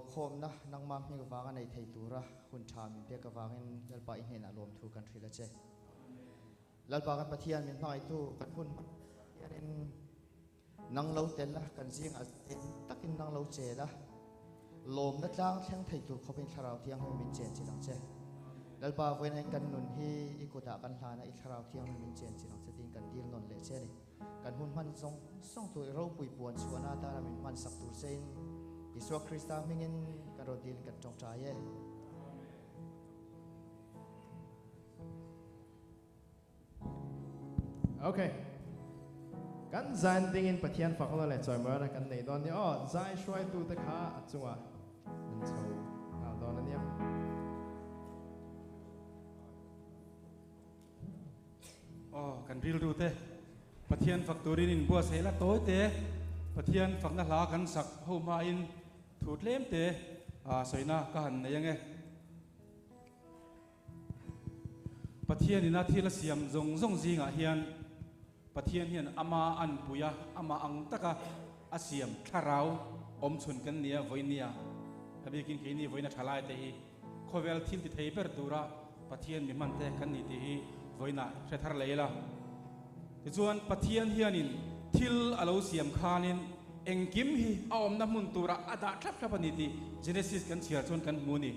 Inkokhawmna nangmah hming vanga nei thei tura hun tha min pek avangin Lalpa i hnenah lawmthu kan hrilh a che. Lalpa kan Pathian min hmangaihtu kan hun hman hianin nang lo tel a, kan zingah eng takin nang lo chel a, lawmna tlang thleng thei tur khawpin Thlarau Thianghlim min chen chin ang che. Lalpa vawiin hian kan nun hi i kutah kan hlan a, i Thlarau Thianghlim min chen chin ang che tiin kan dil nawn leh che a ni. Kan hun hman zawng zawng tur i ropui puan chhuahna atana min hman sak tur chein Isua Krista hmingin kan rawn dilin kan tawngtai e. Ok. Kan zain dingin Pathian fakna leh chawimawiana kan nei dawn nia aw. Zai hruaitute kha a chungah an chho nghal dawn a nia. Aw, kan rilru te Pathian fak turin in buatsaih la tawi te, Pathian fakna hla kan sak ho hmain thu tlem te sawina ka han nei ange. Pathian ina thil a siam zawng zawng zingah hian Pathian hian ama anpui a, amah ang taka a siam thlarau awmchhun kan nia vawinia, a bikin keini vawiina thalai te hi Khawvel thil ti thei ber tura Pathian mi hman te kan ni tih hi vawiinah hre thar leh ila. Tichuan Pathian hianin thil a lo siam khanin engkim hi a awmna hmun turah a dah thlap thlap a ni tih Genesis kan chhiar chuan kan hmu a ni.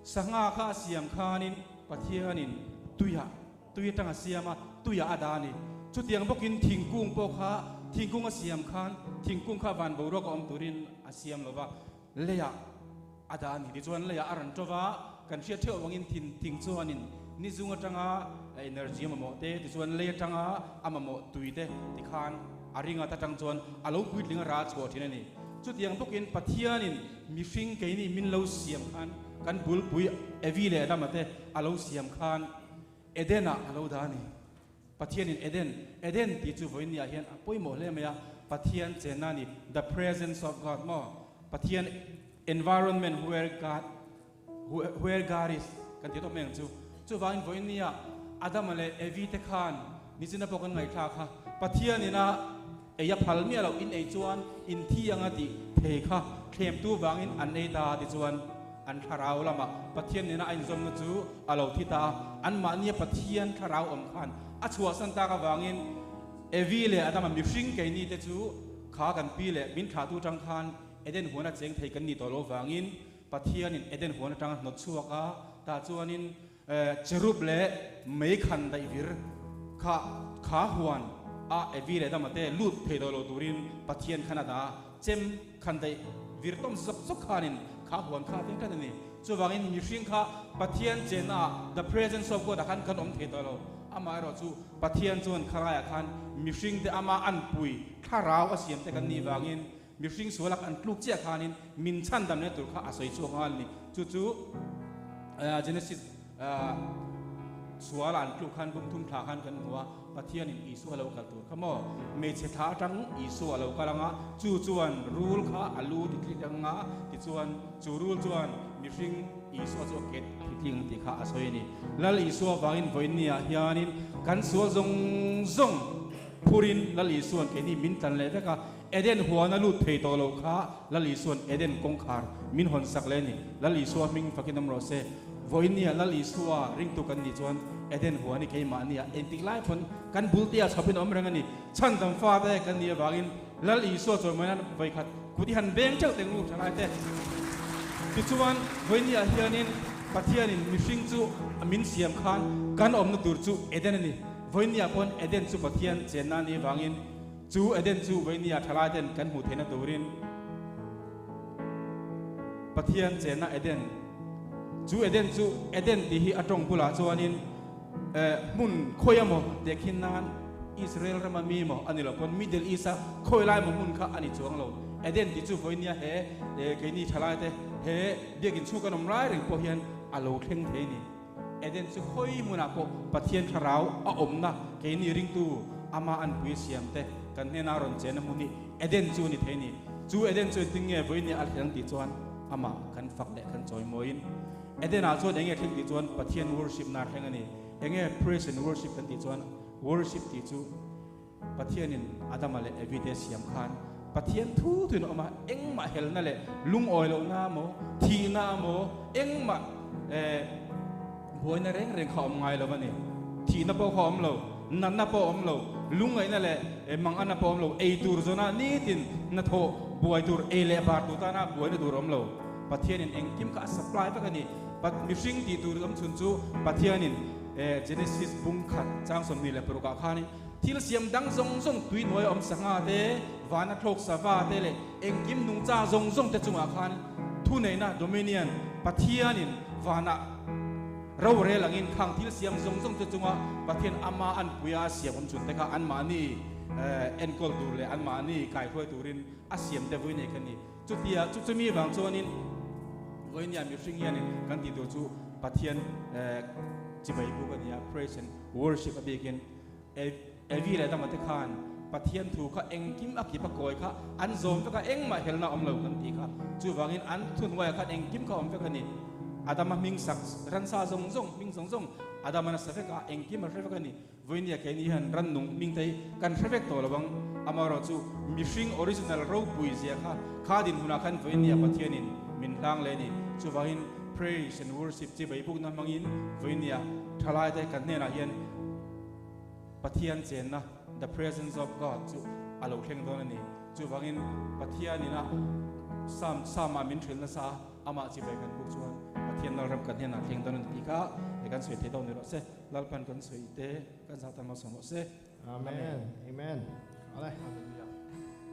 Sangha kha a siam khanin Pathianin tuiah tui atang a siam a, tuiah a dah a ni. Chutiang bawkin thingkung pawh kha thingkung a siam khan thingkung kha van boruak a awm turin a siam lo va, Leiah a dah a ni. Tichuan leiah a rawn ṭo va, kan hriat ṭheuh avangin thin thing chuanin ni zung aṭanga energy a mamawh te, tichuan lei aṭanga a mamawh tui te tikhan a ring at aṭang chuan a lo puitling a ra chhuah ṭhin a ni. Chutiang bawkin Pathianin mihring keini min lo siam khan kan bulpui Evi leh Adama te a lo siam khan Eden-ah a lo dah a ni. Pathianin Eden, Eden tih chu vawiin niah hian a pawimawh hle mai a, Pathian chenna a ni, the presence of God maw? Pathian environment where God, where God is kan tih tawp mai ang chu. Chuvangin vawiin niah Adama leh Evi te khan nichina pawh kan ngaihthlak kha, Pathianin a ei a phal miah loh, in ei chuan in thi anga tih thei kha thlemtu vangin an ei ta tichuan, An thlarau lamah Pathian nena a inzawmna chu a lo thi ta a, anmahnia Pathian thlarau awm khan a chhuahsan tak avangin Evi leh Adama mihring keini te chu kha kan pi leh min thlahtu atang khan Eden huan a cheng thei kan nih tawh lo vangin Pathianin Eden huan atang a hnawt chhuak a, tah chuanin Cherub leh mei khan daih vir kha kha huan a Evi leh Adama te lut thei tawh lo turin Pathian khan a dah a, Chem khan daih vir tawm zawk zawk khanin kha huan kha a teng tlat a ni. Chuvangin mihring kha Pathian chenna ah the presence of God ah khan kan awm thei tawh lo. Amaherawh chu Pathian chuan khalaiah khan mihring te ama anpui thlarau a siam te kan nih vangin mihring sualak an tluk chiah khanin min chhandam leh tur kha a sawi chhuak nghal a ni. Chu chu Genesis suala an tluk khan bumthum thla khan kan hmu a. Pathianin Isua a lo kal tur kha maw? Hmeichhe thla atang Isua a lo kal ang a, chu chuan rul kha a lu titling ang a, tichuan chu rul chuan mihring Isua chu a ket titling ang tih kha a sawi a ni. Lal Isua vangin vawiinniah hianin kan sual zawng zawng phurin Lal Isua'n keini min tlan leh vek a, Eden huana lut thei tawh loh kha Lal Isua'n Eden kawngkhar min hawn sak leh a ni. Lal Isua hming fakin awm rawh se. Vawiinnia Lal Isua ringtu kan nih chuan Eden huan hi keimahnia engtik lai pawn kan bultea chhawpin a awm reng a ni. Chhandam fate kan nih avangin Lal Isua chawimawi nan vawikhat kut i han beng teuh teng u thalai te. Tichuan vawiinniah hianin Pathianin mihring chu min siam khan kan awmna tur chu Eden a ni. Vawiinniah pawn Eden chu Pathian chenna a nih avangin Chu Eden chu Vainia thalai ten kan hmuh theihna turin Pathian chenna Eden chu Eden chu Eden tih hi a tawng bulah chuanin hmun khawi emaw tehkhin nan Israel rama mi emaw a ni lo pawn Middle East a khawi lai emaw hmun kha a ni chuang lo. Eden tih chu Vainia he keini thalai te he biakin chhung kan awm lai reng pawh hian a lo thleng thei a ni. Eden chu khawi hmunah pawh Pathian thlarau a awmna keini ringtu ama anpui siamte kan hnena rawn chen a hmun hi Eden chu a ni thei a ni. Chu Eden chu engtin nge vawiin a thleng tih chuan amah kan fak leh kan chawimawiin Eden-ah chuan enge thleng tih chuan Pathian worship na thleng a ni. Enge praise and worship kan tih chuan worship tih chu Pathianin Adama leh Evi te siam khan. Pathian thu thuin a awm a, engmah helna leh lungawi lohna maw, thihna maw, engmah eh buaina reng reng kha a awm ngai lo a ni. Thihna pawh kha a awm lo, natna pawh a awm lo, lungngaihna leh manganna pawh a awm lo, ei tur zawna nitin hnathawh buai tur, ei leh bar tur tana buaina tur a awm lo. Pathianin engkim kha a supply vek a ni. Mihring tih tur awm chhun chu Pathianin Genesis bung khat chang 26 ah khanin thil siam dang zawng zawng tui hnuai a awm sangha te, vana thlawk sava te leh engkim nungcha zawng zawng te chungah khan thuneihna, dominion, Pathianin vanah rorel angin khang thil siam zawng zawng te chunga Pathian ama anpuia a siam awm chhun te kha anmahni enkawl tur leh anmahni kaihruai turin a siam te vui nei kha a ni. Chutia chu chumi vang chuanin vawinia mihring hianin kan tih tur chu Pathian chibai buk a ni a, praise and worship a bikin Evi leh Adama te khan Pathian thu kha engkim a kip a kawi kha an zawm vek a, engmah helna awm lo kan tih kha. Chuvangin an thuhnuaiah khan engkim kha awm vek a ni. Adama hming sak ransa zawng zawng hming zawng zawng Adama nasa vek a, engkim a hre vek a ni. Vawinia keini hian rannung hming te hi kan hre vek tawh lo ang, amaherawhchu mihring original ropui zia kha kha dinhmunah khan vawinia Pathianin min hlang leh a ni. Chuvangin praise and worship chi beibukna hmangin vawinia thalaite kan hnenah hian Pathian chenna, the presence of God, chu a lo thleng dawn a ni. Chuvangin Pathianin a Psalm Psalm ah min hrilh nasa a, amah chi bei kan buk chuan Pathian lalram kan hnenah thleng dawn a ni tih kha kan sawi thei dawn ni rawh se. Lalpan kan sawi te kan zah tan malsawm rawh se. Amen. Amen. Ale.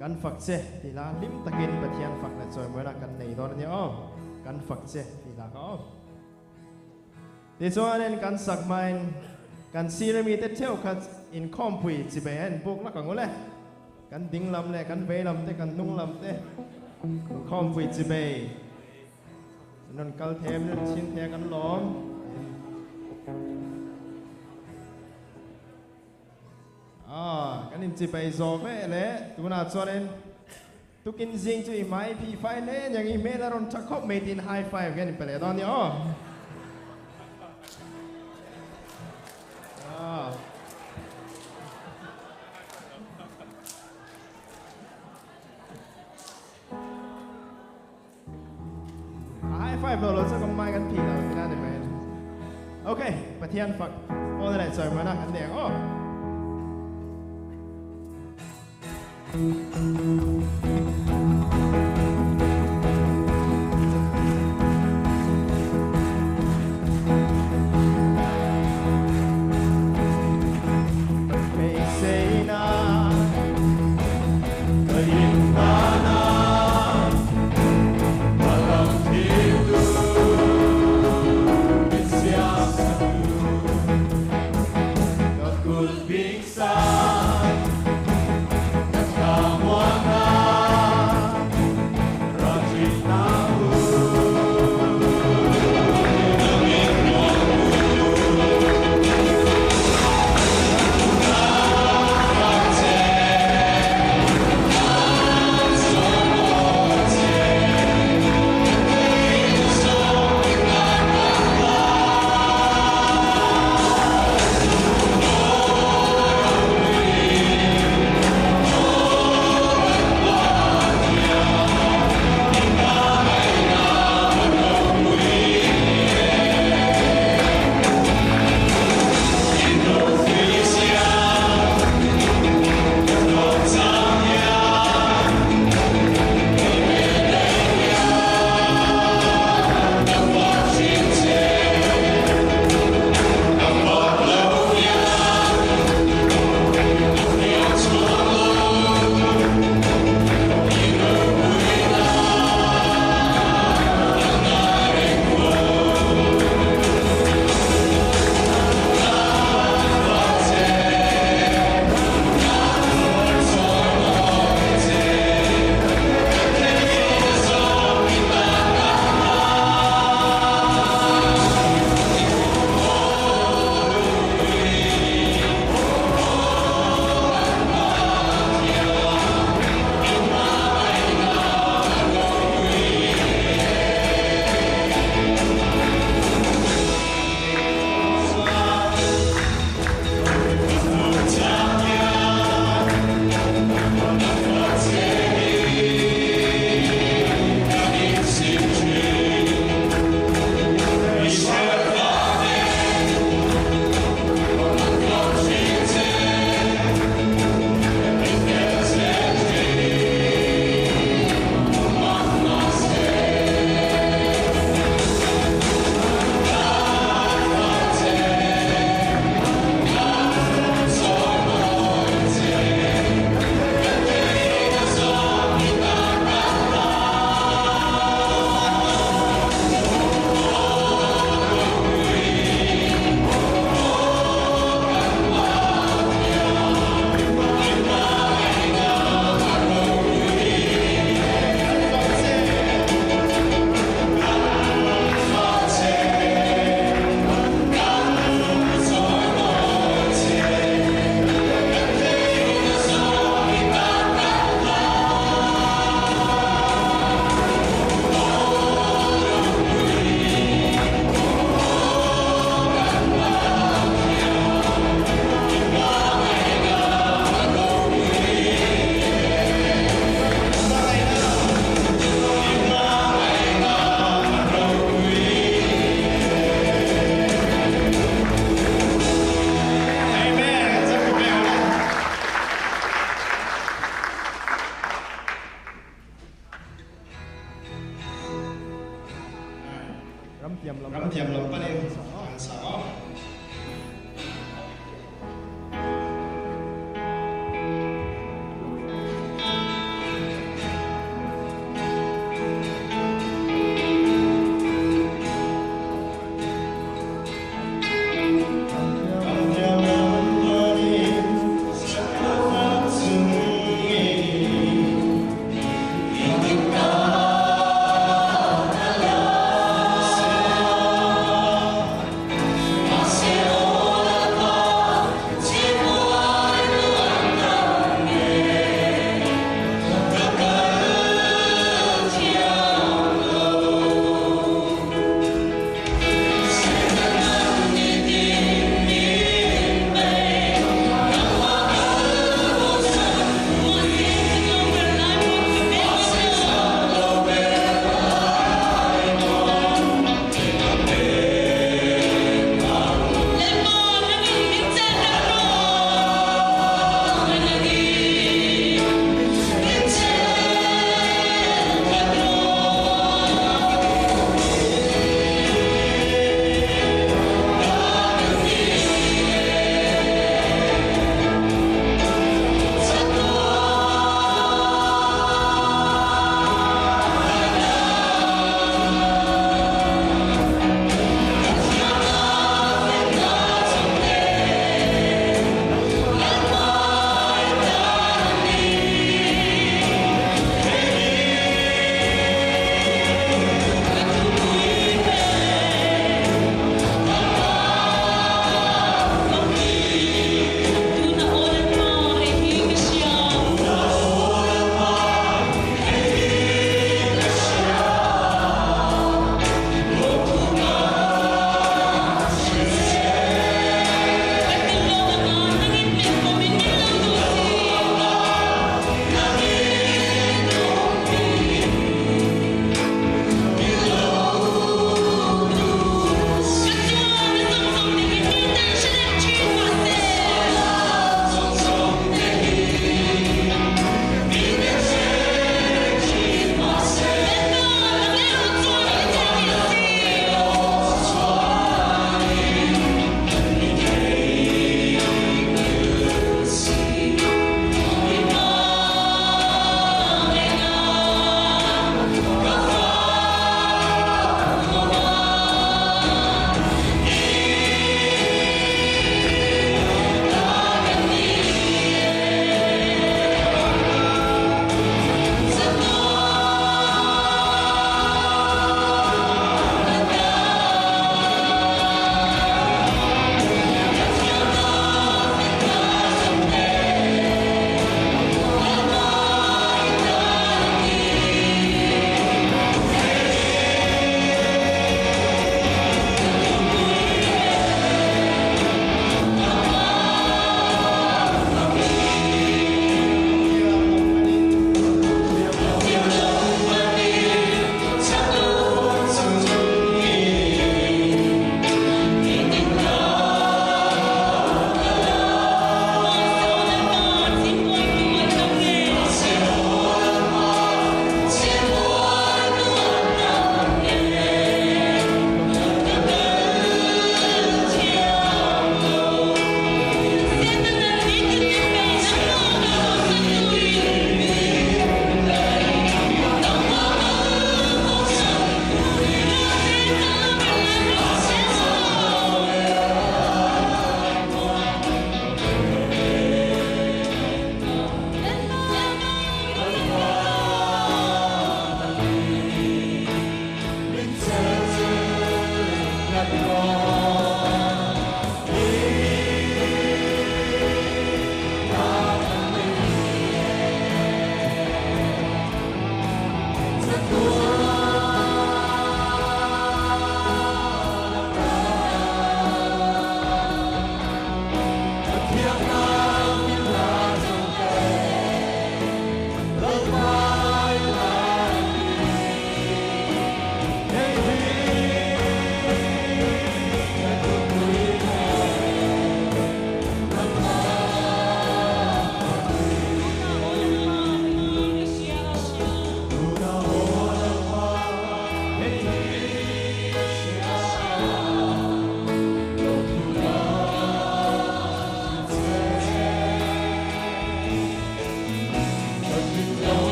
Kan fak che ti la hlim takin Pathian fak leh chawimawiah kan nei dawn a nia aw. Kan fak che ti la kha aw. Tichuanin kan sak hmain kan sir ami te theuh kha inkhawmpui chibei a inbuk lak ang ule. Kan ding lam leh kan vei lam te kan hnung lam te inkhawmpui chibei. Rawn kal thei a, min rawn chhin thei a kan lawm. Ah, kan inchipei zawh ve le tunah chuanin tukin zing chu i hmai phih fai hle aniang i hmel a rawn tha khawp mai tiin high five hian inpe leh dawn nia aw. Ah. A high five lo lo chu kan mai kan phih lo tina ni mai. Okay, Pathian fak aw na leh chawi mana kan nei ang aw. Ramtiam lam Ramtiam lam panin an sa aw. Ramtiam lam panin sakawak chungin.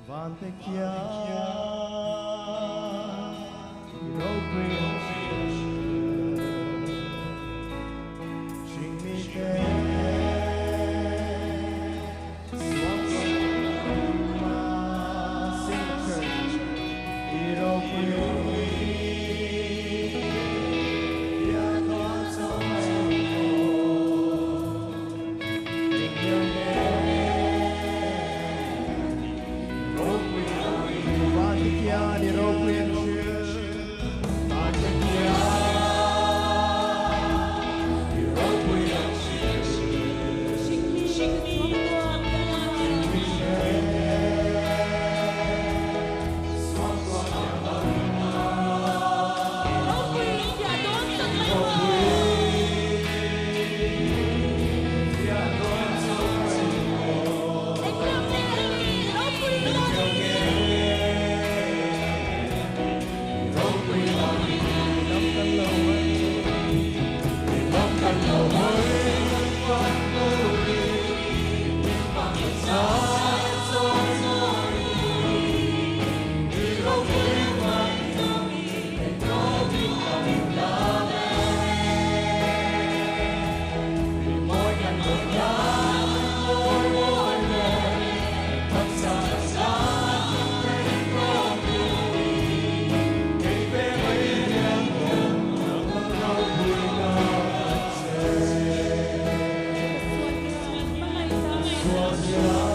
Vante kia ropui Shing mi te Sing church I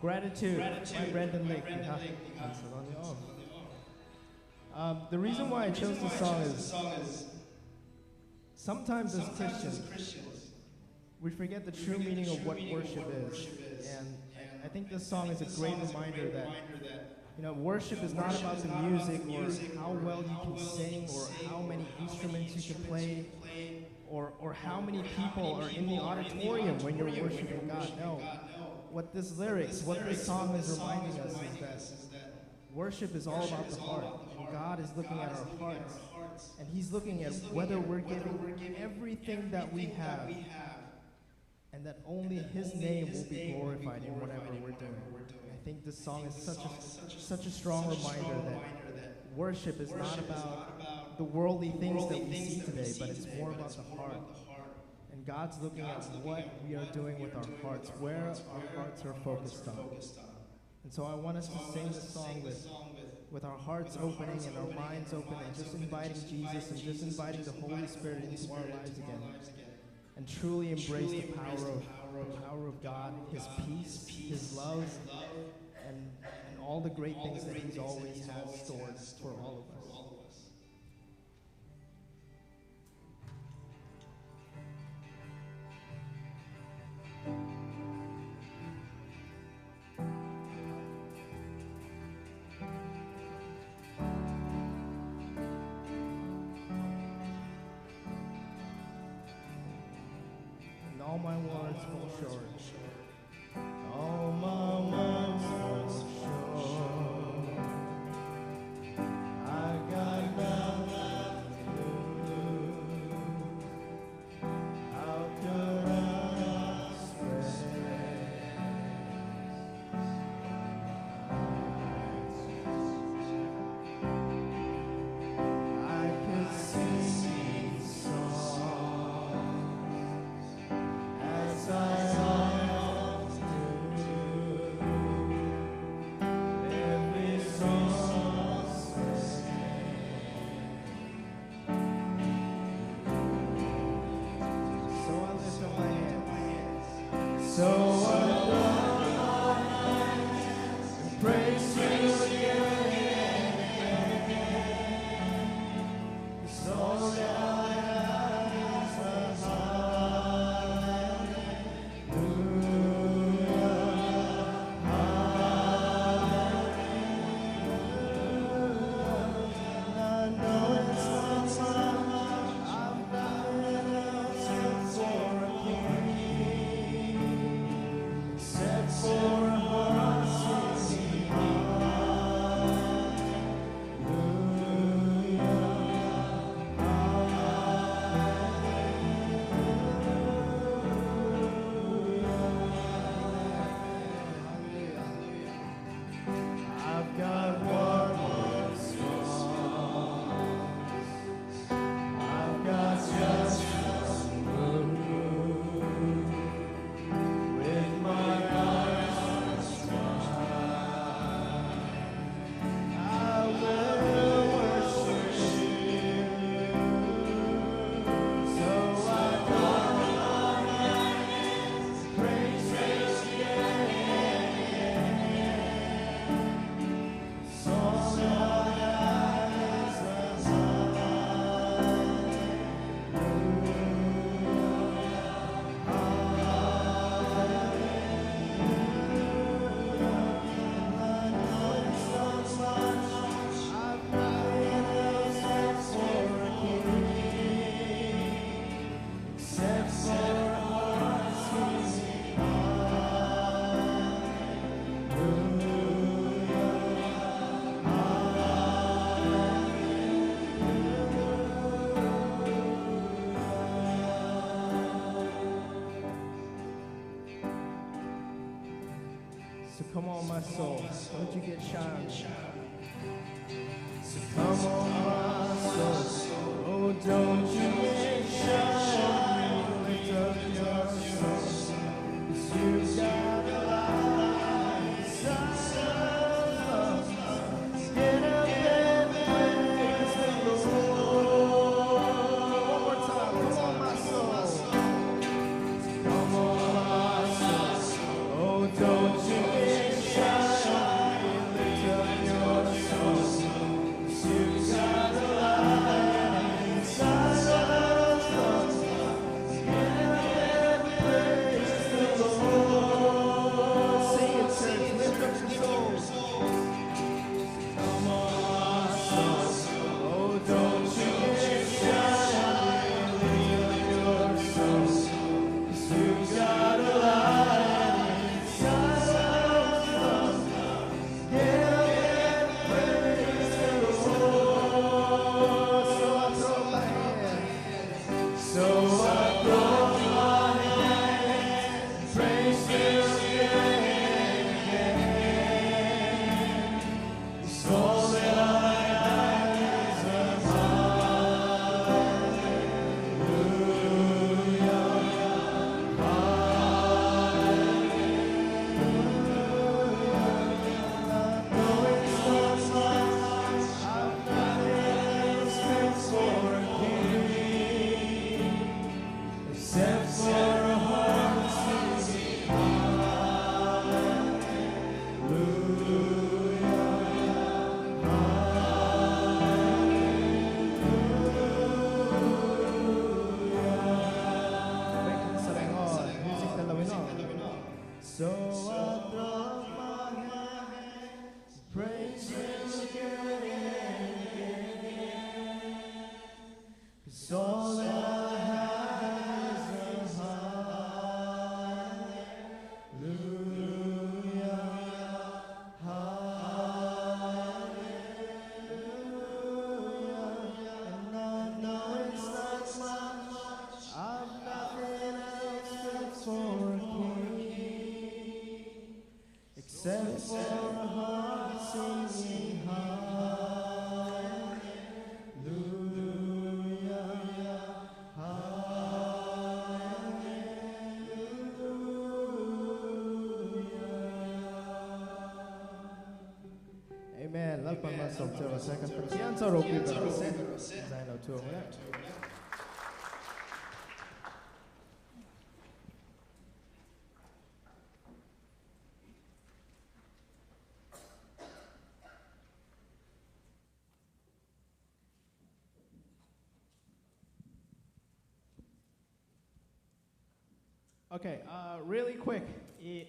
Gratitude by Brandon Lake tih kha an sa dawn ni aw. Um, the reason why I chose this song is sometimes as Christians we forget the true meaning of what worship is. And I think this song is a great reminder that you know, worship is not about the music or how well you can sing or how many instruments you can play or, or how many people are in the auditorium when you're worshiping God. No. What this lyrics, what this song is reminding us is that worship is all about the heart. And God is looking at our hearts. And He's looking at whether we're giving everything that we have and that only His name will be glorified in whatever we're doing. I think this song is such a, such a strong reminder that worship is not about the worldly things that we see today, but it's more about the heart. And God's looking at what we are doing with our hearts, where our hearts are focused on. And so I want us to sing this song with, with our hearts opening and our minds open and just inviting Jesus and just inviting the Holy Spirit into our lives again and truly embrace the power of, the power of God, His peace, His love, and, and all the great things that He's always has stored for all of us. And all my words fall short. All my words fall short. I got nothing to do. How could I express I could sing songs as I often do. Every song's the same. So I lift up my hands. So I lift up my hands and praise you again. 'Cause all that I have is a hallelujah, hallelujah. And I know it's not much. I've nothing else for a king except for a heart singing hallelujah. I've got one response. I've got just one move. With my eyes wide, I will worship you. So I throw my hands, praise you again. Song I have is a Except for a heart singing So come on, my soul, don't you get shy on me. So come on, my soul, oh, don't you get shy on me. Lift up your song, 'cause you've got a light inside of us. Get up and praise the Lord. One more time, come on, my soul. Come on, my soul. Oh, don't you get Except for a heart singing hallelujah, hallelujah. Amen. Lalpan malsawm che rawh se. Kan Pathian chaw ropui ber rawh se. Zai lo thu ang le. Okay, uh, really quick. I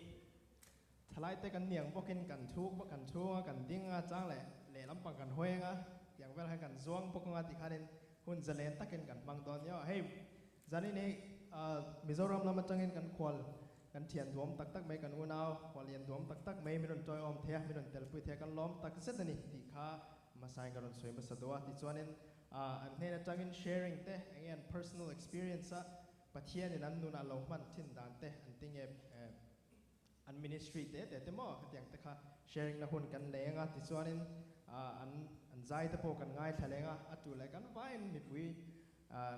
thalai te kan niang bawkin kan thu kan thu nga kan ding nga chang le le lampang kan hawi nga tiang vel khan kan zuang bawk nga ti khanin hun zalen takin kan hmang dawn yo. Hei Zanin hi Mizoram lam atangin kan khual kan thian duam tak tak mai, kan unau khual lian duam tak tak mai min rawn tawiawm thei a, min rawn telpui thei a, kan lawm tak zet a ni tih kha hmasain ka rawn sawi hmasa duh a. Tichuanin an hnen atangin sharing te, enge an personal experience a Pathianin an nunah lo hman thin dan te an ti nge an ministry te te te maw khatiang te kha sharing na hun kan leng a, tichuanin an an zai te pawh kan ngaithla leng a, a tu leh kan vaiin mipui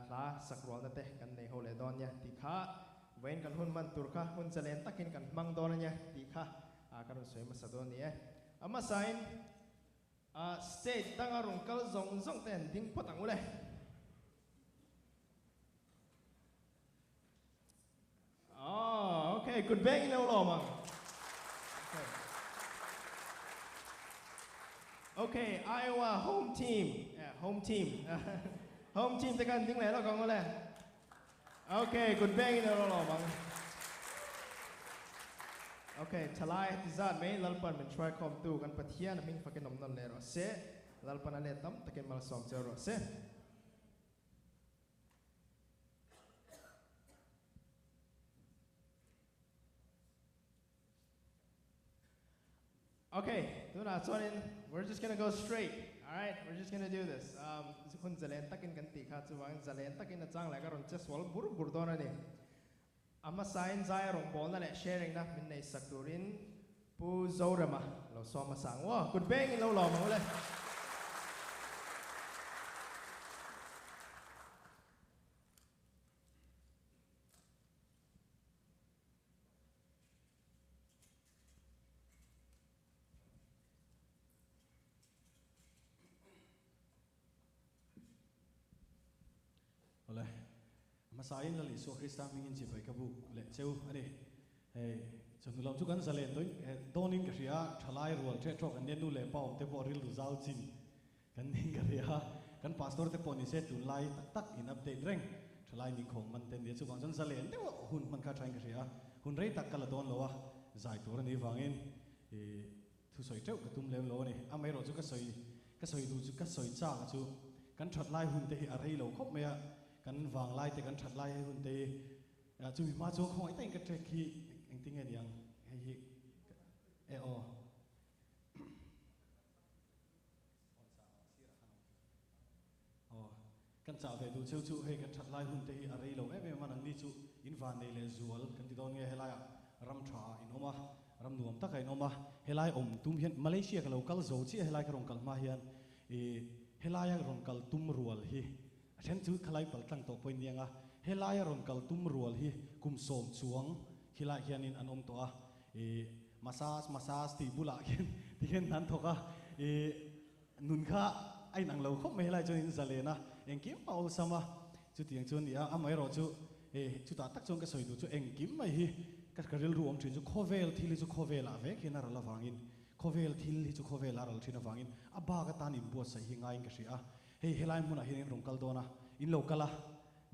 hla sak rualna te kan nei ho leh dawn nia tih kha vawiin kan hun hman tur kha hun zalen takin kan hmang dawn a nia tih kha ka rawn sawi hmasa dawn ni e. A hmasain state danga rawn kal zawng zawng te an ding phawt ang u le. Oh, okay, good bang in lo mang. Okay. Okay, Iowa home team. Yeah, home team. Home team te kan ding le lo kong le. Okay, good bang in lo mang. Okay, thalai ti zat mai lalpan min try khom tu kan Pathian hming fakin om non le ro se. Lalpan ale tam takin mal som che ro se. Okay, tunah chuanin we're just gonna go straight. Alright, we're just gonna do this. Um, hun zalen takin kan tih kha chuvangin zalen takin a chang leh ka rawn che sual bur bur dawn a ni. A hmasain zai a rawngbawlna leh sharing na min nei sak turin Pu Zorema lo sawm hmasa ang aw. Kut bengin lo lawm ang u le. Awle, hmasain Lal Isua Krista hmingin chibai ka buk leh cheu a ni. Hei, chawhnu lam chu kan zalen tawhin dawnin ka hria a, thalai rual ṭheh ṭhawk an nia, nu leh pa awm te pawh rilru zau chin kan ning ka hria a, kan pastor te pawh ni se tunlai tak tak in update reng, thalai ningkhawm man te nia, chuvang chuan zalen deuh hun hman kha thain ka hria a, hun rei tak ka la dawn lo a, zai tur a nih vangin i Thusawi teuh ka tum lem lo a ni. Amaherawh chu ka sawi ka sawi duh chu ka sawi chak a chu kan that lai hun te hi a rei lo khawp mai a, kan vang lai te kan that lai hun te hi chumi hma chuan khawngaih takin ka trek hi engtin nge niang hei hi e aw. Aw, kan chah ve duh cheu chu hei kan that lai hun te hi a rei lo em em a, nangni chu in van nei leh zual kan ti dawn nge helaiah ram tha ah in awm a, ram nuam takah in awm a, helai awm tum hian Malaysia ka lo kal zo chiah helai ka rawn kal hma hian ih helaia rawn kal tum rual hi a then chu khalai pal tlang tawh pawh in niang a, helaia rawn kal tum rual hi kum sawm chuang khilaiah hianin an awm tawh a, ih massage massage tih bulah khian ti hian an thawk a, ih. Nun kha a inang lo khawp mai helai chuan in zalen a, engkim a awlsam a, chutiang chu a ni a, amaherawh chu eh chutah tak chuan ka sawi duh chu engkim mai hi ka ka rilru awm thin chu khawvel thil hi chu khawvelah vek hian a ral avangin khawvel thil hi chu khawvelah a ral thin avangin a bak atan inbuatsaih hi ngaiin ka hria a, hei helai hmunah hian in rawn kal dawn a, in lo kal a.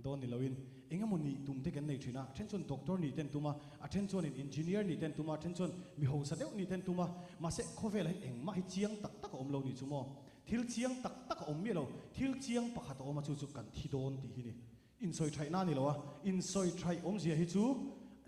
Dawn ni loin eng emaw nih tum te kan nei thin a, a then chuan doctor nih ten tum a, a then chuanin engineer nih ten tum a, a then chuan mi hausa deuh nih ten tum a, mahse khawvelah hian engmah hi chiang tak tak a awm lo nih chu maw? Thil chiang tak tak a awm miah lo, thil chiang pakhat a awm a chu chu kan thi dawn tih hi ni. Insawi thaihna a ni lo a, insawi thaih awmzia hi chu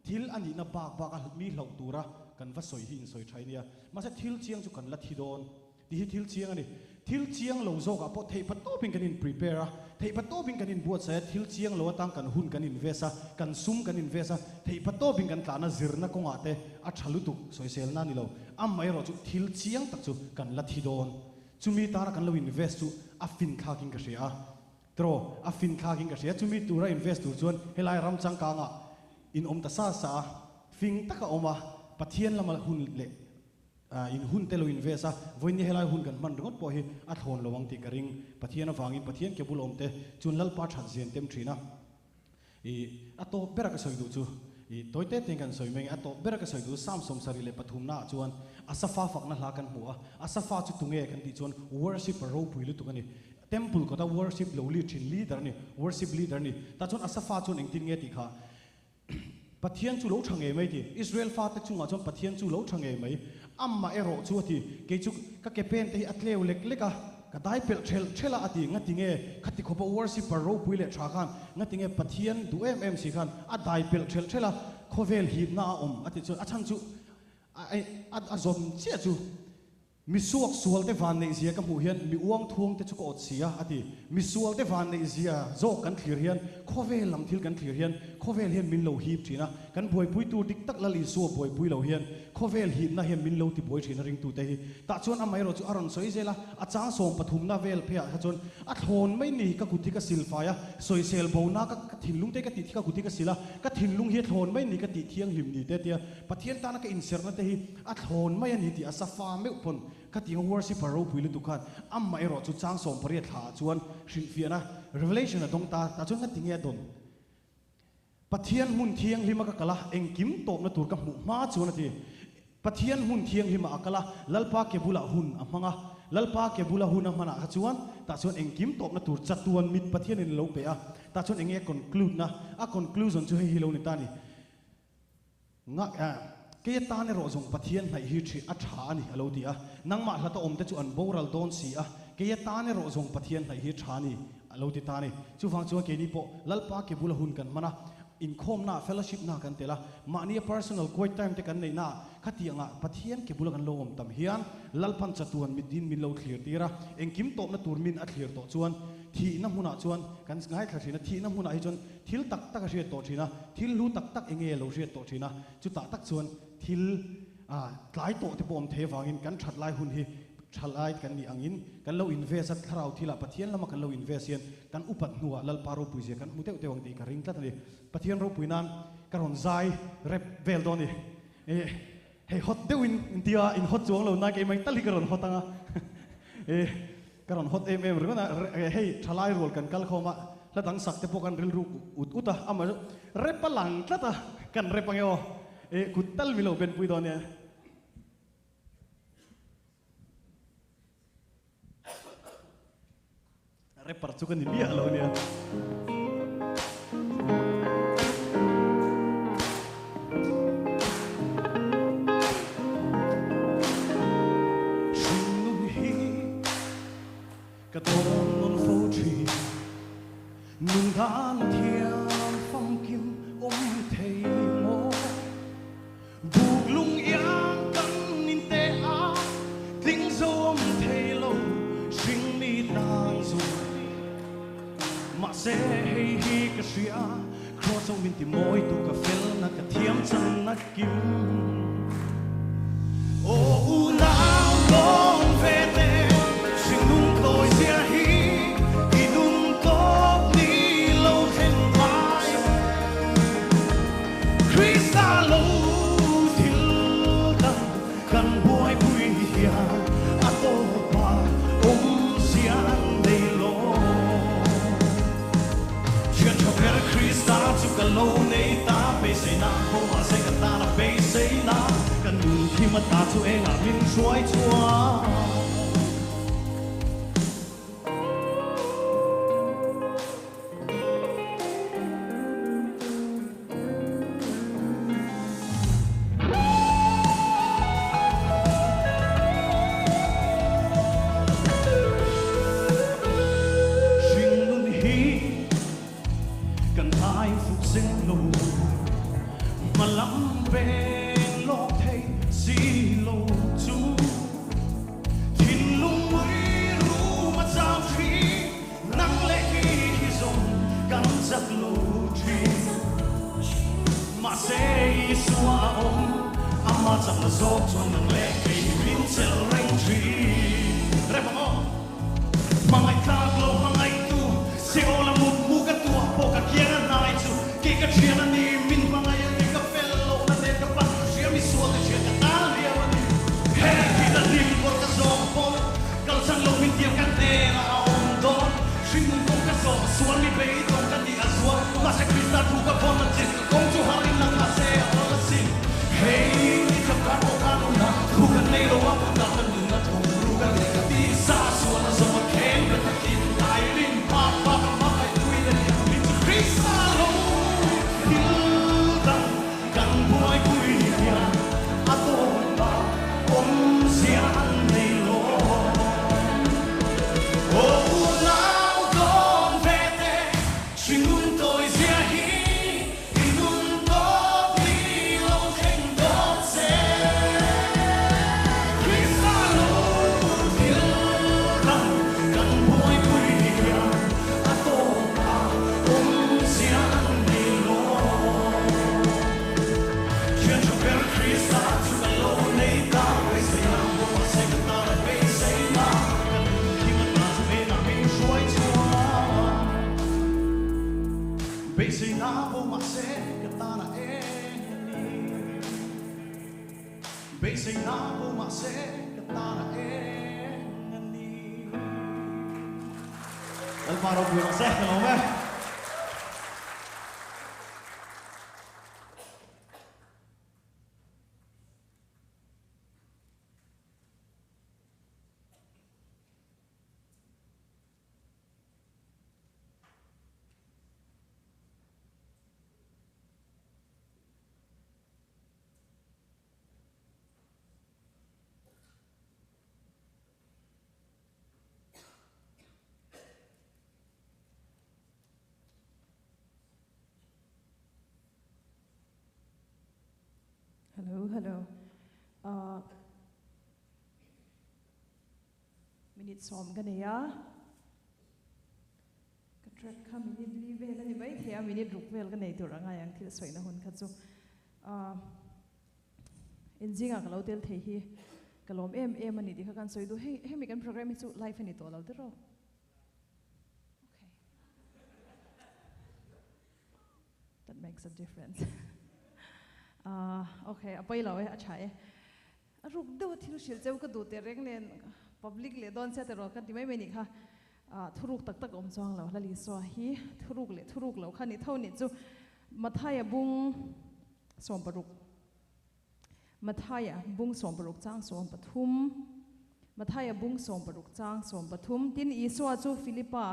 thil a nihna bak bak a mi hlauh tura kan va sawi hi insawi thaih a nia, mahse thil chiang chu kan la thi dawn. Tih hi thil chiang a ni. Thil chiang lo zawkah pawh theihpa tawpin kan in prepare a, theihpa tawpin kan inbuatsaih a, thil chiang lo atang kan hun kan invest a, kan sum kan invest a, theihpa tawpin kan tlahna zirna kawngah te a tha lutuk, sawiselna a ni lo. Amaherawh chu thil chiang tak chu kan la thi dawn. Chumi tana kan lo invest chu a fin thlakin ka hria a. Tiraw, a fin thlakin ka hria. Chumi tura invest tur chuan helai ram changkangah in awm ta sa sa a, fing taka awm a, Pathian lama hun leh in hun te lo invest a, vawiin helai hun kan hman ringawt pawh hi a thlawn lo ang tih ka ring. Pathian avangin Pathian ke bul awm te chuan Lalpa that zian tem thin a. I a tawp bera ka sawi duh chu, i tawi te tein kan sawi mai nge, a tawp bera ka sawi duh Psalm 73 naah chuan Asafa fakna hla kan hmu a, Asafa chu tunge kan tih chuan worship a ropui lutuk a ni. Temple kawta worship lo lead thin leader a ni, worship leader a ni. Tah chuan Asafa chuan engtin nge tih kha Pathian chu lo tha ngei mai ti, Israel fate chungah chuan Pathian chu lo tha ngei mai, amah erawh chu a ti, kei chu ka ke pen te hi a tleu lek lek a, Ka dai pelh thelh thelh a, a ti. Ngati nge khati khawpa worshipper ropui leh tha khan ngati nge Pathian duh em em si khan a dai pelh thelh thelh a, khawvel hipna a awm a ti chuan a chhan chu a zawm chiah chu misuak sual te van neih zia ka hmuh hian mi uang thuang te chu ka awt si a, a ti. Misual te van neih zia zawk kan thlir hian khawvel lam thil kan thlir hian khawvel hian min lo hip thin a, kan buaipui tur dik tak Lal Isua buaipui lo hian khawvel hipna hian min lo ti buai thin a ringtute hi. Tah chuan amaherawh chu a rawn sawi zel a, a chang 13na vel pheiah kha chuan a thlawn mai ni, ka kut hi ka sil fai a, sawisel bona ka ka thinlung te ka tih ka kut hi ka sil a, ka thinlung hi a thlawn mai ni ka tih thianghlim ni te tia Pathian tana ka inserhna te hi a thlawn mai a ni tih a sa fa meuh pawn ka tih ang worshipper ropui lutuk khan amaherawh chu chang 18 thlaah chuan hrilhfiahna revelation a dawng ta, tah chuan ka ti nge a dawn? Pathian hmun thianghlima ka kal a, engkim tawpna tur ka hmuh hma chuan a ti. Pathian hmun thianghlima a kal a, Lalpa ke bulah hun a hmang a. Lalpa ke bula hun a hmanah kha chuan, tah chuan engkim tawpna tur chatuan mit Pathianin a lo pe a. Tah chuan enge a conclude na? A conclusion chu hei hi lo ni ta a ni. Nga, kei atan erawh zawng Pathian hnaih hi ṭhi a ṭha a ni, a lo ti a. Nangmah hlata awmte chu an boral dawn si a, kei atan erawh zawng Pathian hnaih hi ṭha a ni, a lo ti ta a ni. Chuvang chuan keini pawh Lalpa ke bula hun kan hman a, inkhawmnaah, fellowship-naah kan tel a, mahnia personal quiet time te kan neihnaah khatiangah Pathian ke bula kan lo awm tam hian Lalpan chatuan mitdin min lo thlir tir a, engkim tawpna tur min a thlir tawh chuan thihna hmunah chuan kan ngaithla thin a, thihna hmunah hi chuan Thil tak tak a hriat tawh thin a, thil hlu tak tak enge a lo hriat tawh thin a, chutah tak chuan thil tlai tawh te pawh awm thei avangin kan that lai hun hi tha lai kan nih angin kan lo invest a, thlarau thilah Pathian lama kan lo invest hian kan upat hnuah Lalpa ropui zia kan hmu deuh deuh ang tih ka ring tlat a ni. Pathian ropui nan ka rawn zai rep vel dawn a ni. Hei hot deuhin intia in hot chuang lo nai keimah tal hi ka rawn hot ang a, Ka rawn hot em em ringawt a, hei thalai rual kan kal khawm a, hla dang sak te pawh kan rilru ut ut a, amah chu rep a lang tlat a, kan rep ange aw, eh kut tal mi lo ben pui dawn nia. Rapper chu ka ni miah lo nia. Hringnun hi ka tawn nawn fo thin, nun dan thiam famkim awm thei maw? Buk lung iang kan inte a, tling zo awm thei lo, hring mi tan zawng. Mahse hei hi ka hria, Kraws ho min ti mawi tu ka fel na ka thiam chan na kim. Aw unau dawn ve te, hringnung tawi zia hi i dum tawp ni lo thleng mai. Krista lo thil dang kan buaipui hian a tawpa awmzia an nei lo. Thian tha ber Krista chu ka lo nei ta, beiseina ho mahse ka tan a beiseina, ka nun thim ata chu engah min hruai chhuak. Hringnun hi kan ai fuk zel lo, hma lam veng lawk thei si lo chu. Beiseina bo mahse ka tana eng a ni. Lalpa ropui rawh se, ka lawm e. Hello, hello. Uh, minute som ka nei a. Ka track kha minute li vel a ni mai thei a, minute ruk vel ka nei tur a ngai ang thil sawina hun kha chu. Uh, inzingah ka lo tel thei hi ka lawm em em a ni tih kha kan sawi duh. Hei, hemi kan program hi chu live a ni tawh lo tiraw? Okay. That makes a difference. Uh, okay, a pawi lo e, a tha e. A ruk deuh a thil hrilh cheu ka duh teh reng nen public leh dawn sia tiraw ka ti mai mai nih kha. Ah, thuruk tak tak a awm chuang lo. Lal Isua hi thuruk leh thuruk lo kha ni tho nih chu Mathaia bung 16. Mathaia bung 16 chang 13. Mathaia bung 16 chang 13. Tin, Isua chu Philipa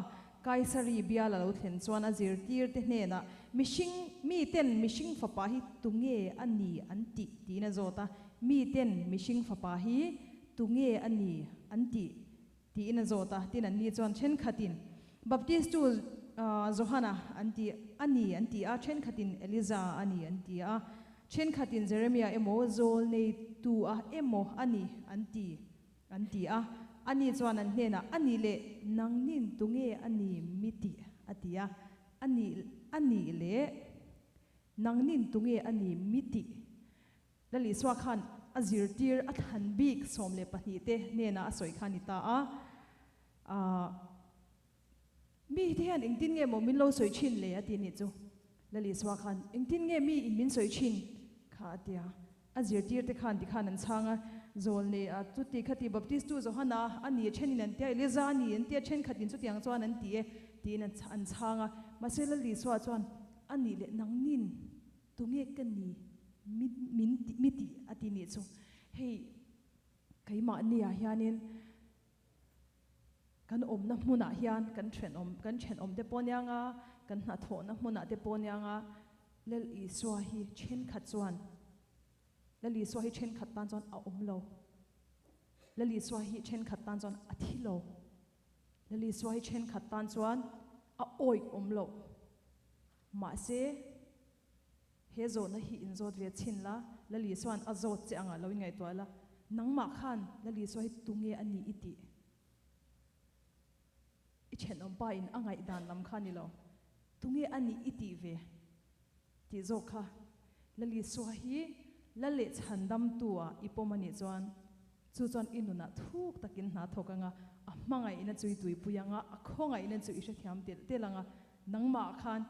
Kaisari bial a lo thlen chuan a zirtirte hnenah, Mihring, miten mihring fapa hi tunge a ni an tih? tiin a zawt a. Miten mihring fapa hi tunge a ni an tih? Tiin a zawt a. Tin, anni chuan thenkhatin Baptistu Johana an ti a ni an ti a, thenkhatin Eliza a ni an ti a, thenkhatin Jeremia emaw Zawlneitu a emaw a ni an ti an ti a. Ani chuan an hnenah, A nih leh nangnin tunge a ni mi tih? a ti a. A nih a nih leh nangnin tunge a ni mi tih? Lal Isua khan a zirtir a thlan bik 12 te hnenah a sawi kha a ni ta a. Aah, mi te hian engtin nge maw min lo sawi thin le a ti nih chu. Lal Isua khan engtin nge mi in min sawi thin kha a ti a. A zirtir te khan tikhan an chhang a, Zawlnei a chuti khati Baptistu Johana a ni a thenin an ti a, Eliza a ni an ti a, thenkhatin chutiang chuan an ti e tiin an chhang a. Mahse Lal Isua chuan a nih leh nangnin Tunge ka ni min mi tih a ti nih chu. Hei keimahniah hianin kan awmna hmunah hian kan thenawm kan thenawm te pawh aniang a, kan hnathawhna hmunah te pawh aniang a, Lal Isua hi thenkhat chuan Lal Isua hi thenkhat tan chuan a awm lo. Lal Isua hi thenkhat tan chuan a thi lo. Lal Isua hi thenkhat tan chuan a awih awm lo. Mahse, he zawhna hi inzawt ve chhin la, Lal Isua'n a zawt che angah lo inngaihtuah la, nangmah khan Lal Isua hi tunge a ni i tih? I thenawmpa in a ngaihdan lam kha ni lo, tunge a nih i tih ve? Tih zawk kha Lal Isua hi Lal leh chhandamtu ah i pawm a nih chuan chu chuan i nunah thuk takin hna thawk anga, a hmangaihna chu i tuipui anga, a khawngaihna chu i hrethiam telh telh anga, Nangmah khan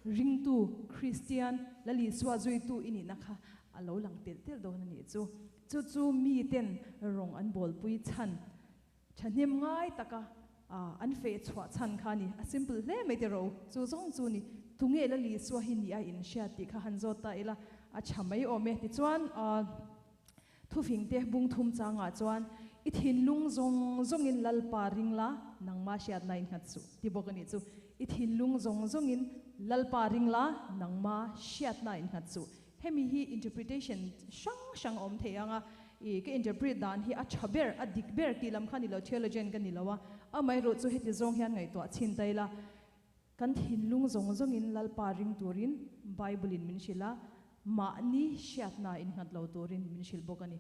ringtu, Kristian, Lal Isua zuitu i nihna kha a lo lang telh telh dawn a nih chu. Chu chu miten rawng an bawlpui chhan thahnem ngai taka an feh chhuah chhan kha a ni. A simple hle mai tiraw? Chu zawng chu ni. Tunge Lal Isua hi ni a inhriat tih kha han zawt ta ila a tha mai awm e. Tichuan Thufingte bung thum changah chuan, I thinlung zawng zawngin Lalpa ring la, nangma hriatna in nghat suh, ti bawk a nih chu. I thinlung zawng zawngin Lalpa ring la, nangma hriatna in nghat suh. Hemi hi interpretation hrang hrang a awm thei ang a, i ka interpret dan hi a tha ber, a dik ber tih lam kha ni lo, theologian ka ni lo a, amaherawh chu heti zawng hian ngaihtuah chhin ta ila, Kan thinlung zawng zawngin Lalpa ring turin Bible-in min hrilh a, mahni hriatna innghat lo turin min hrilh bawk a ni.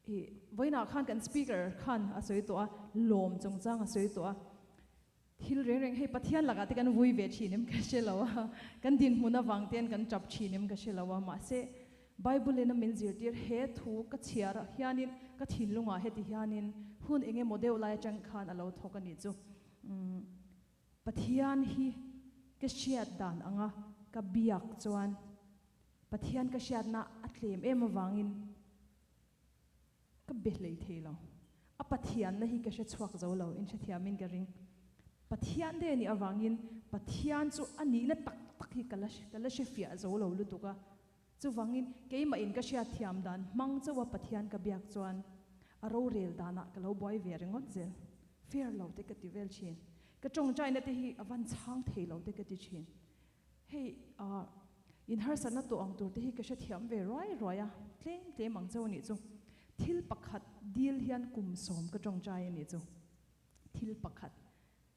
I vawiinah khan kan Speaker khan a sawi tawh a, lawm chungchang a sawi tawh a. Thil reng reng hei Pathian lakah te kan vui ve thin em ka hre lo a, kan dinhmun avang ten kan tap thin em ka hre lo a, mahse Bible-in a min zirtir he thu ka chhiar hianin ka thinlungah heti hianin hun eng emaw deuh lai atang khan a lo thawk a nih chu. Pathian hi ka hriat dan anga ka biak chuan Pathian ka hriatna a tlem em avangin Ka be hlei thei lo. A Pathianna hi ka hre chhuak zo lo, in hrethiamin ka ring. Pathian te anih avangin Pathian chu a nihna tak tak hi ka la ka la hre fiah zo lo lutuk a. Chuvangin keimah in ka hriatthiam dan hmang chauha Pathian ka biak chuan a rorel danah ka lo buai ve ringawt zel. Fair lo te ka ti vel thin. Ka tawngtaina te hi a van chhang thei lo te ka ti thin. Hei ah in harsatna tawh ang tur te hi ka hrethiam ve ruai ruai a, tlem tlem ang chauh a nih chu. Thil pakhat dil hian kum sawm ka tawngtai a nih chu. Thil pakhat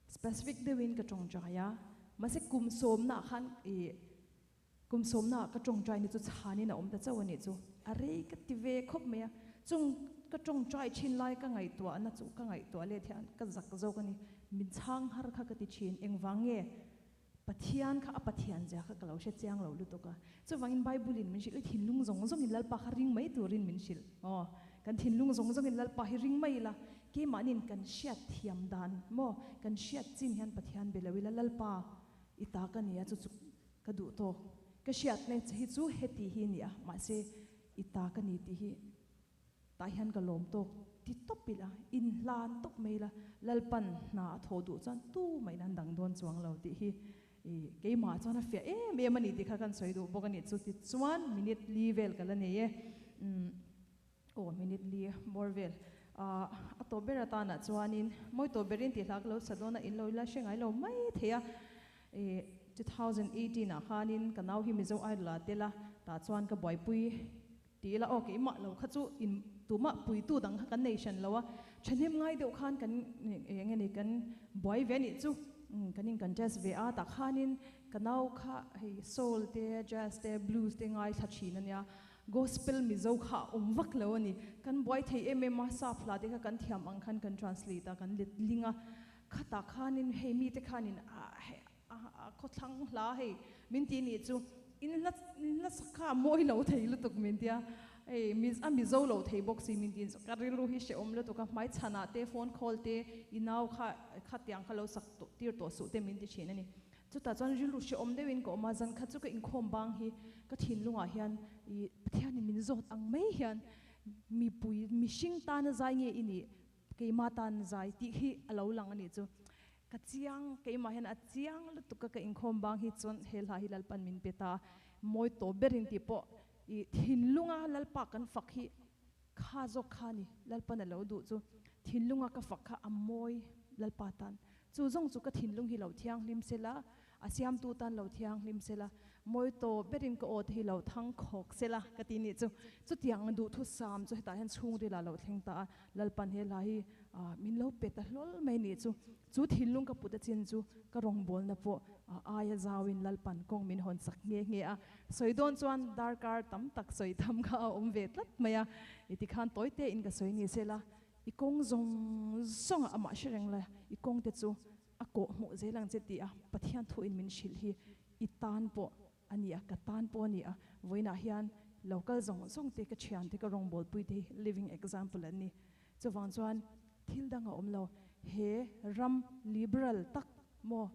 specific deuhin ka tawngtai a, mahse kum sawmnaah khan ih kum sawmnaah ka tawngtai ni chu chhanin a awm ta chauh a nih chu. A rei ka ti ve khawp mai a, chung ka tawngtai thin lai ka ngaihtuahna chu ka ngaihtuah let hian ka zak zawk a ni. Min chhang har kha ka ti thin, engvang nge? Pathian kha a Pathian zia kha ka lo hre chiang lo lutuk a. Chuvangin Bible-in min hrilh, i thinlung zawng zawngin Lalpa kha ring mai turin min hrilh. Aw, kan thinlung zawng zawngin Lalpa hi ring mai ila, keimahniin kan hriat thiam dan maw, kan hriat chin hian Pathian be lo ila, Lalpa, i ta ka nia, chu chu ka duh tawk. Ka hriatna che hi chu heti hi nia, mahse i ta ka ni tih hi Tah hian ka lawm tawk ti tawp ila, inhlan tawp mai ila, Lalpan hna a thawh duh chuan tu mahin an dang dawn chuang lo tih hi i keimah chuan a fiah em em a ni tih kha kan sawi duh bawk a ni. Chuti chuan minute li vel ka la nei e. Umm aw minute li bawr vel ah a tawp ber atanah chuanin mawi tawp berin tih hla ka lo sa dawn a, in lo ila hre ngai lo mai thei a. I 2018 ah khanin ka nau hi Mizo Idol ah tel a, tah chuan ka buaipui Ti ila aw keimah lo kha chu in tumah puitu dang kha kan nei hran lo a, thahnem ngai deuh khan kan eng nge ni kan buai ve anih chu kan in contest ve a, tah khanin ka nau kha hei soul te jazz te blues te ngaithla thin ania, gospel mizo kha a awm vak lo ani, kan buai thei em em a, sap hla te kha kan thiam ang khan kan translate a kan let ling a, khatah khanin hei mite khanin A khawthlang hla hei min ti nih chu in hla in hla sak kha a mawi lo thei lutuk min tia hei mi a mizo lo thei bawk si min ti ka rilru hi hrehawm lutuk a hmai chhanah te phone call te i nau kha khatiang kha lo sak tawh tir tawh suh te min ti thin a ni chutah chuan rilru hrehawm deuhin ka awm a zan khat chu ka inkhawm bang hi ka thinlungah hian ih Pathianin min zawt ang mai hian mipui mihring tana zai nge i nih keimah tan zai tih hi a lo lang a nih chu. Ka chiang, keimah hian a chiang lutuk a ka inkhawm bang hi chuan he hla hi Lalpan min pe ta, mawi tawh berin tih pawh i thinlunga Lalpa kan fak hi kha zawk kha ni, Lalpan a lo duh chu thinlunga ka fak kha a mawi Lalpa tan, chu zawng chu ka thinlung hi lo thianghlim sela, a siamtu tan lo thianghlim sela, mawi tawh berin ka aw te hi lo thang khawk sela ka ti nih chu, chutiang duhthusam chu hetah hian chhungril ah lo thleng ta a, Lalpan he hla hi min lo pe ta hlawl mai nih chu. Chu thinlung ka put a chin chu ka rawngbawlna pawh aia zauin Lalpan kawng min hawn sak nghe nghe a. Sawi dawn chuan darkar tam tak sawi tham kha a awm ve tlat mai a. I tikhan tawi te in ka sawi ni se la, i kawng zawng zawng ah amah hre reng la, i kawng te chu a kawh hmuh zel ang che tih a Pathian thu in min hrilh hi i tan pawh a ni a, ka tan pawh a ni a, vawiinah hian lo kal zawng zawng te, ka thian te, ka rawngbawlpui te hi living example an ni. Chuvang chuan thil dang a awm lo, he ram liberal tak maw,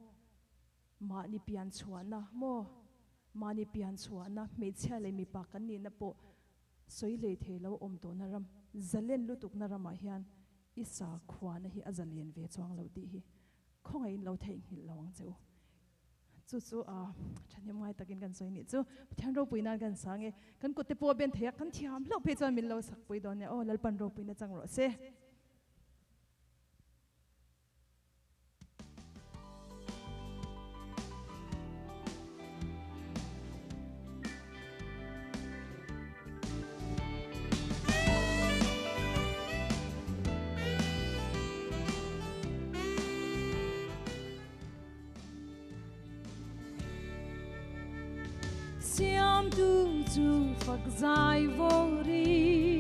mahni pian chhuahna maw, mahni pian chhuahna hmeichhia leh mipa kan nihna pawh sawi hlei thei lo awm tawhna ram, zalen lutukna ramah hian i sakhuana hi a zalen ve chuang lo tih hi khawngaihin lo theihnghilh lo ang che u. Chu chu a thahnem ngai takin kan sawi nih chu. Pathian ropui nan kan sang e. Kan kut te pawh a ben thei a, kan thiam hlauh phei chuan min lo sak pui dawn nia. Aw Lalpan ropui na chang rawh se. Siamtu chu fak zai vawri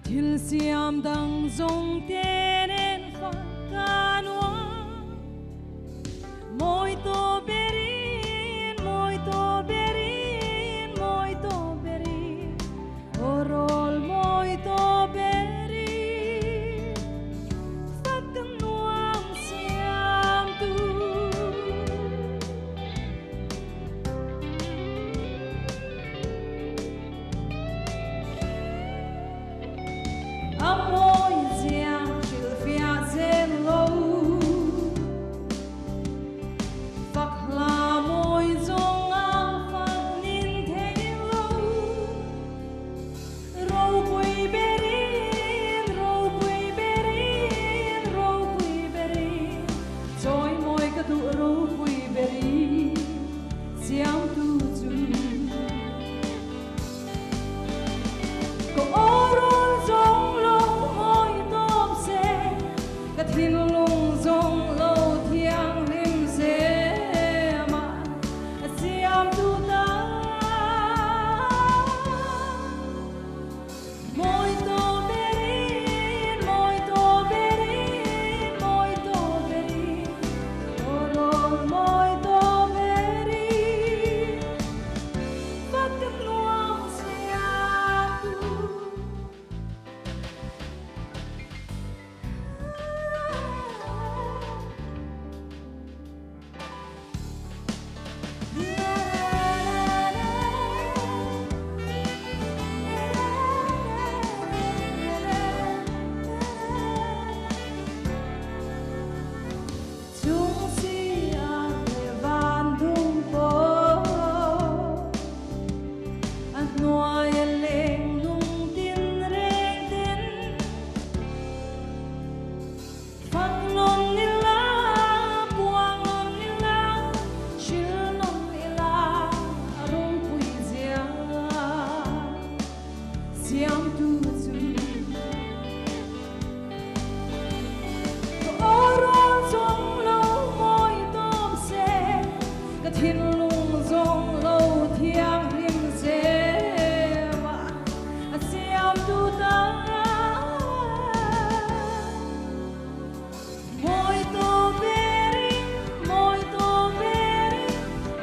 Thil siam dang zawng te nen fak ka nuam Mawi tawh berin, mawi tawh berin, mawi tawh berin Aw rawl mawi tawh berin Fak ka nuam siamtu. siamtu chu. Ka aw rual zawng lo mawi tawp se, ka thinlung zawng lo thianghlim se mah a siamtu tan. Mawi tawh berin, mawi tawh berin,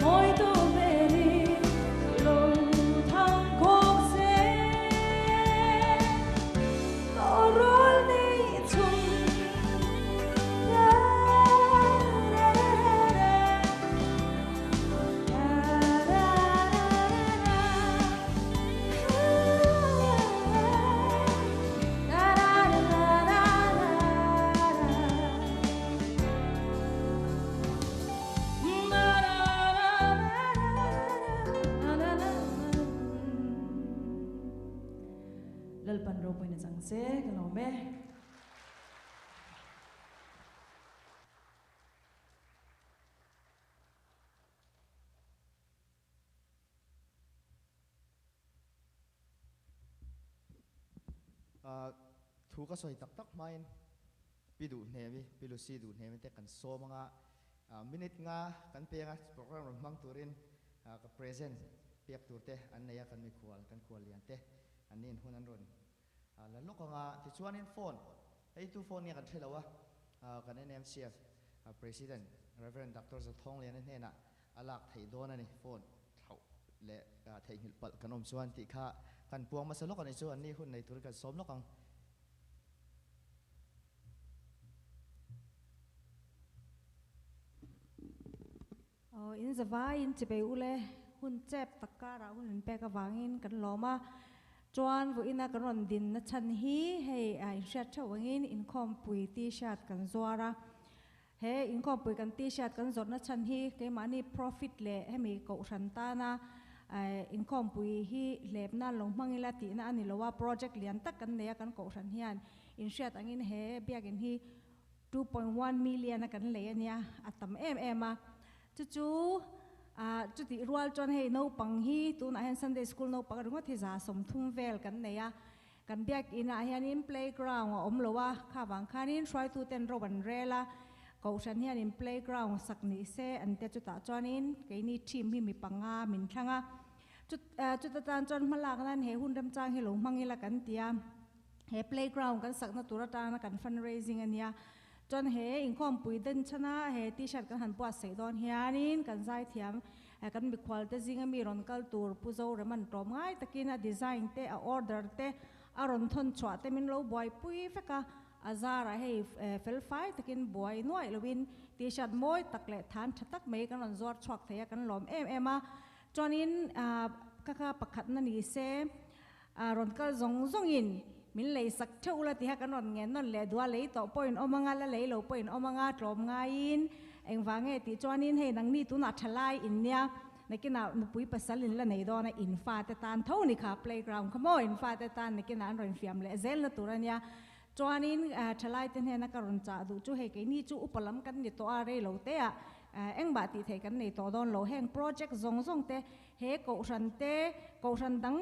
mawi tawh berin lo thang khawk se. Ka aw rual nei chhung ra ra ra ra ra ra ra ra Lalpan ropuina chang se ka lawm e. Thu ka sawi tak tak hmain Pi Duhnemi, Pi Lucy Duhnemi te kan sawm anga minute nga kan peng a, program rawn hmang turin ka present pek tur te an nei a, kan mikhual, kan khual lian te an nin hun an rawn la lawk anga tichuanin phone, hei tu phone nge kan hre lo a, kan NMCF President Rev. Doctor Zathawngliana hnenah a lak theih dawn a ni, phone thlauh leh theihnghilh palh kan awm chuan tih kha kan puang hmasa lawk a ni chu an ni hun nei turin kan sawm lawk ang. Aw in zavai in chipei ule hun chep tak karah hun min pek avangin kan lawm a, chuan vawiina kan rawn din na chhan hi hei inhriat theuh angin inkhawmpui t-shirt kan zuar a, He inkhawmpui kan t-shirt kan zawrhna chhan hi keimahni profit leh hemi kohhran tana inkhawmpui hi hlepna lo hmang ila tihna a ni lo a, project lian tak kan nei a kan kohhran hian inhriat angin he biakin hi 2.1 million a kan lei a nia, a tam em em a. Chu chu chutih rual chuan hei naupang hi tunah hian Sunday school naupang ringawt hi 130 vel kan nei a, Kan biakinn ah hianin playground a awm lo a, kha vang khanin hruaituten ro an rel a, Kohhran hianin playground sak ni se an tia chutah chuanin keini team hi mi panga min thlang a, chuta tan chuan hmalak nan he hun remchang hi lo hmang ila kan ti a, he playground kan sakna tur atana kan fundraising a nia, chuan he inkhawmpui den chhana he t-shirt kan han buatsaih dawn hianin kan zaithiam kan mikhualte zinga mi rawn kal tur Pu Zoreman tlawm ngai takin a design te a order te a rawn thawn chhuah te min lo buaipui vek a, a zarah hei fel fai takin buai nuaih loin t-shirt mawi tak leh than tha tak mai kan rawn zuar chhuak thei a kan lawm em em a, chuanin ka kha pakhatna ni se rawn kal zawng zawngin min lei sak theuh ula tiha kan rawn ngen nawn leh duh a, lei tawh pawhin awm anga la lei lo pawhin awm anga tlawm ngaiin engvang nge tih chuanin hei nangni tunah tha lai in nia nakinah nupui pasal in la nei dawn a in fate tan tho ni kha playground kha maw in fate tan nakinah an rawn fiam leh zel na tur ania chuanin tha lai te hnena ka rawn chah duh chu hei keini chu upa lam kan ni tawh a rei lo te ah engmah tih theih kan nei tawh dawn lo heng project zawng zawng te he kohhran te kohhran dang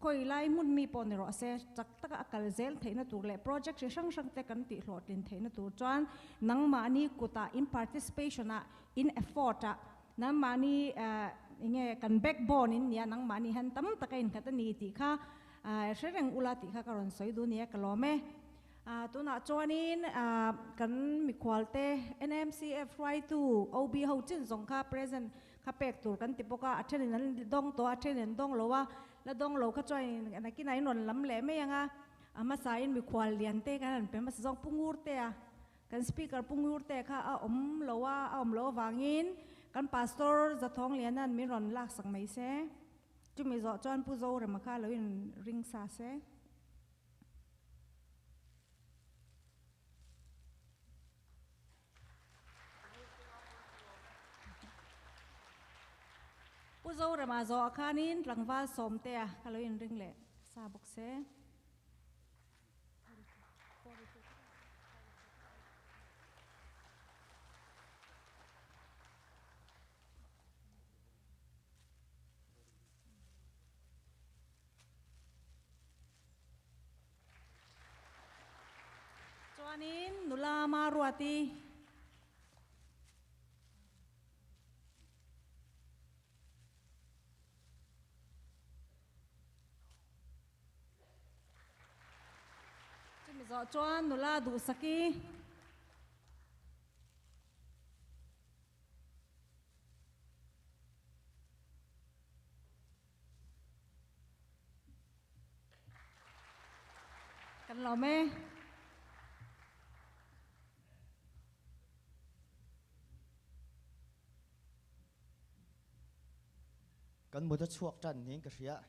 Khawi lai hmun mi pawh ni rawh se, chak taka a kal zel theihna tur leh project hri hrang hrang te kan tihhlawhtlin theihna tur chuan nangmahni kutah in participation ah, in effort ah, nangmahni enge kan backbone in nia, nangmahni hian tam taka inkhat a ni tih kha hre reng ula tih kha ka rawn sawi duh nia ka lawm e. Tunah chuanin kan mikhualte NMCF hruaitu OB ho chin zawng kha present Kha pek tur kan ti bawk a, a thenin an dawng tawh a, a thenin an dawng lo a, la dawng lo kha chuan nakinah in rawn lam leh mai ang a, a hmasain mikhual lian te kan han pe hmasa zawng Pu Ngurte a, kan speaker Pu Ngurte kha a awm lo a, a awm loh avangin kan Pastor Zathawngliana'n min rawn laksak mai se, chumi zawh chuan Pu Zorema kha lo in ring sa se. Pu Zorema zawh khanin tlangval Sawmtea kha lo inring leh sa bawk se. nula Maruati. Chumi zawh chuan nula Duhsaki. Kan lawm e. Kan mut a chhuak tan niin ka hria.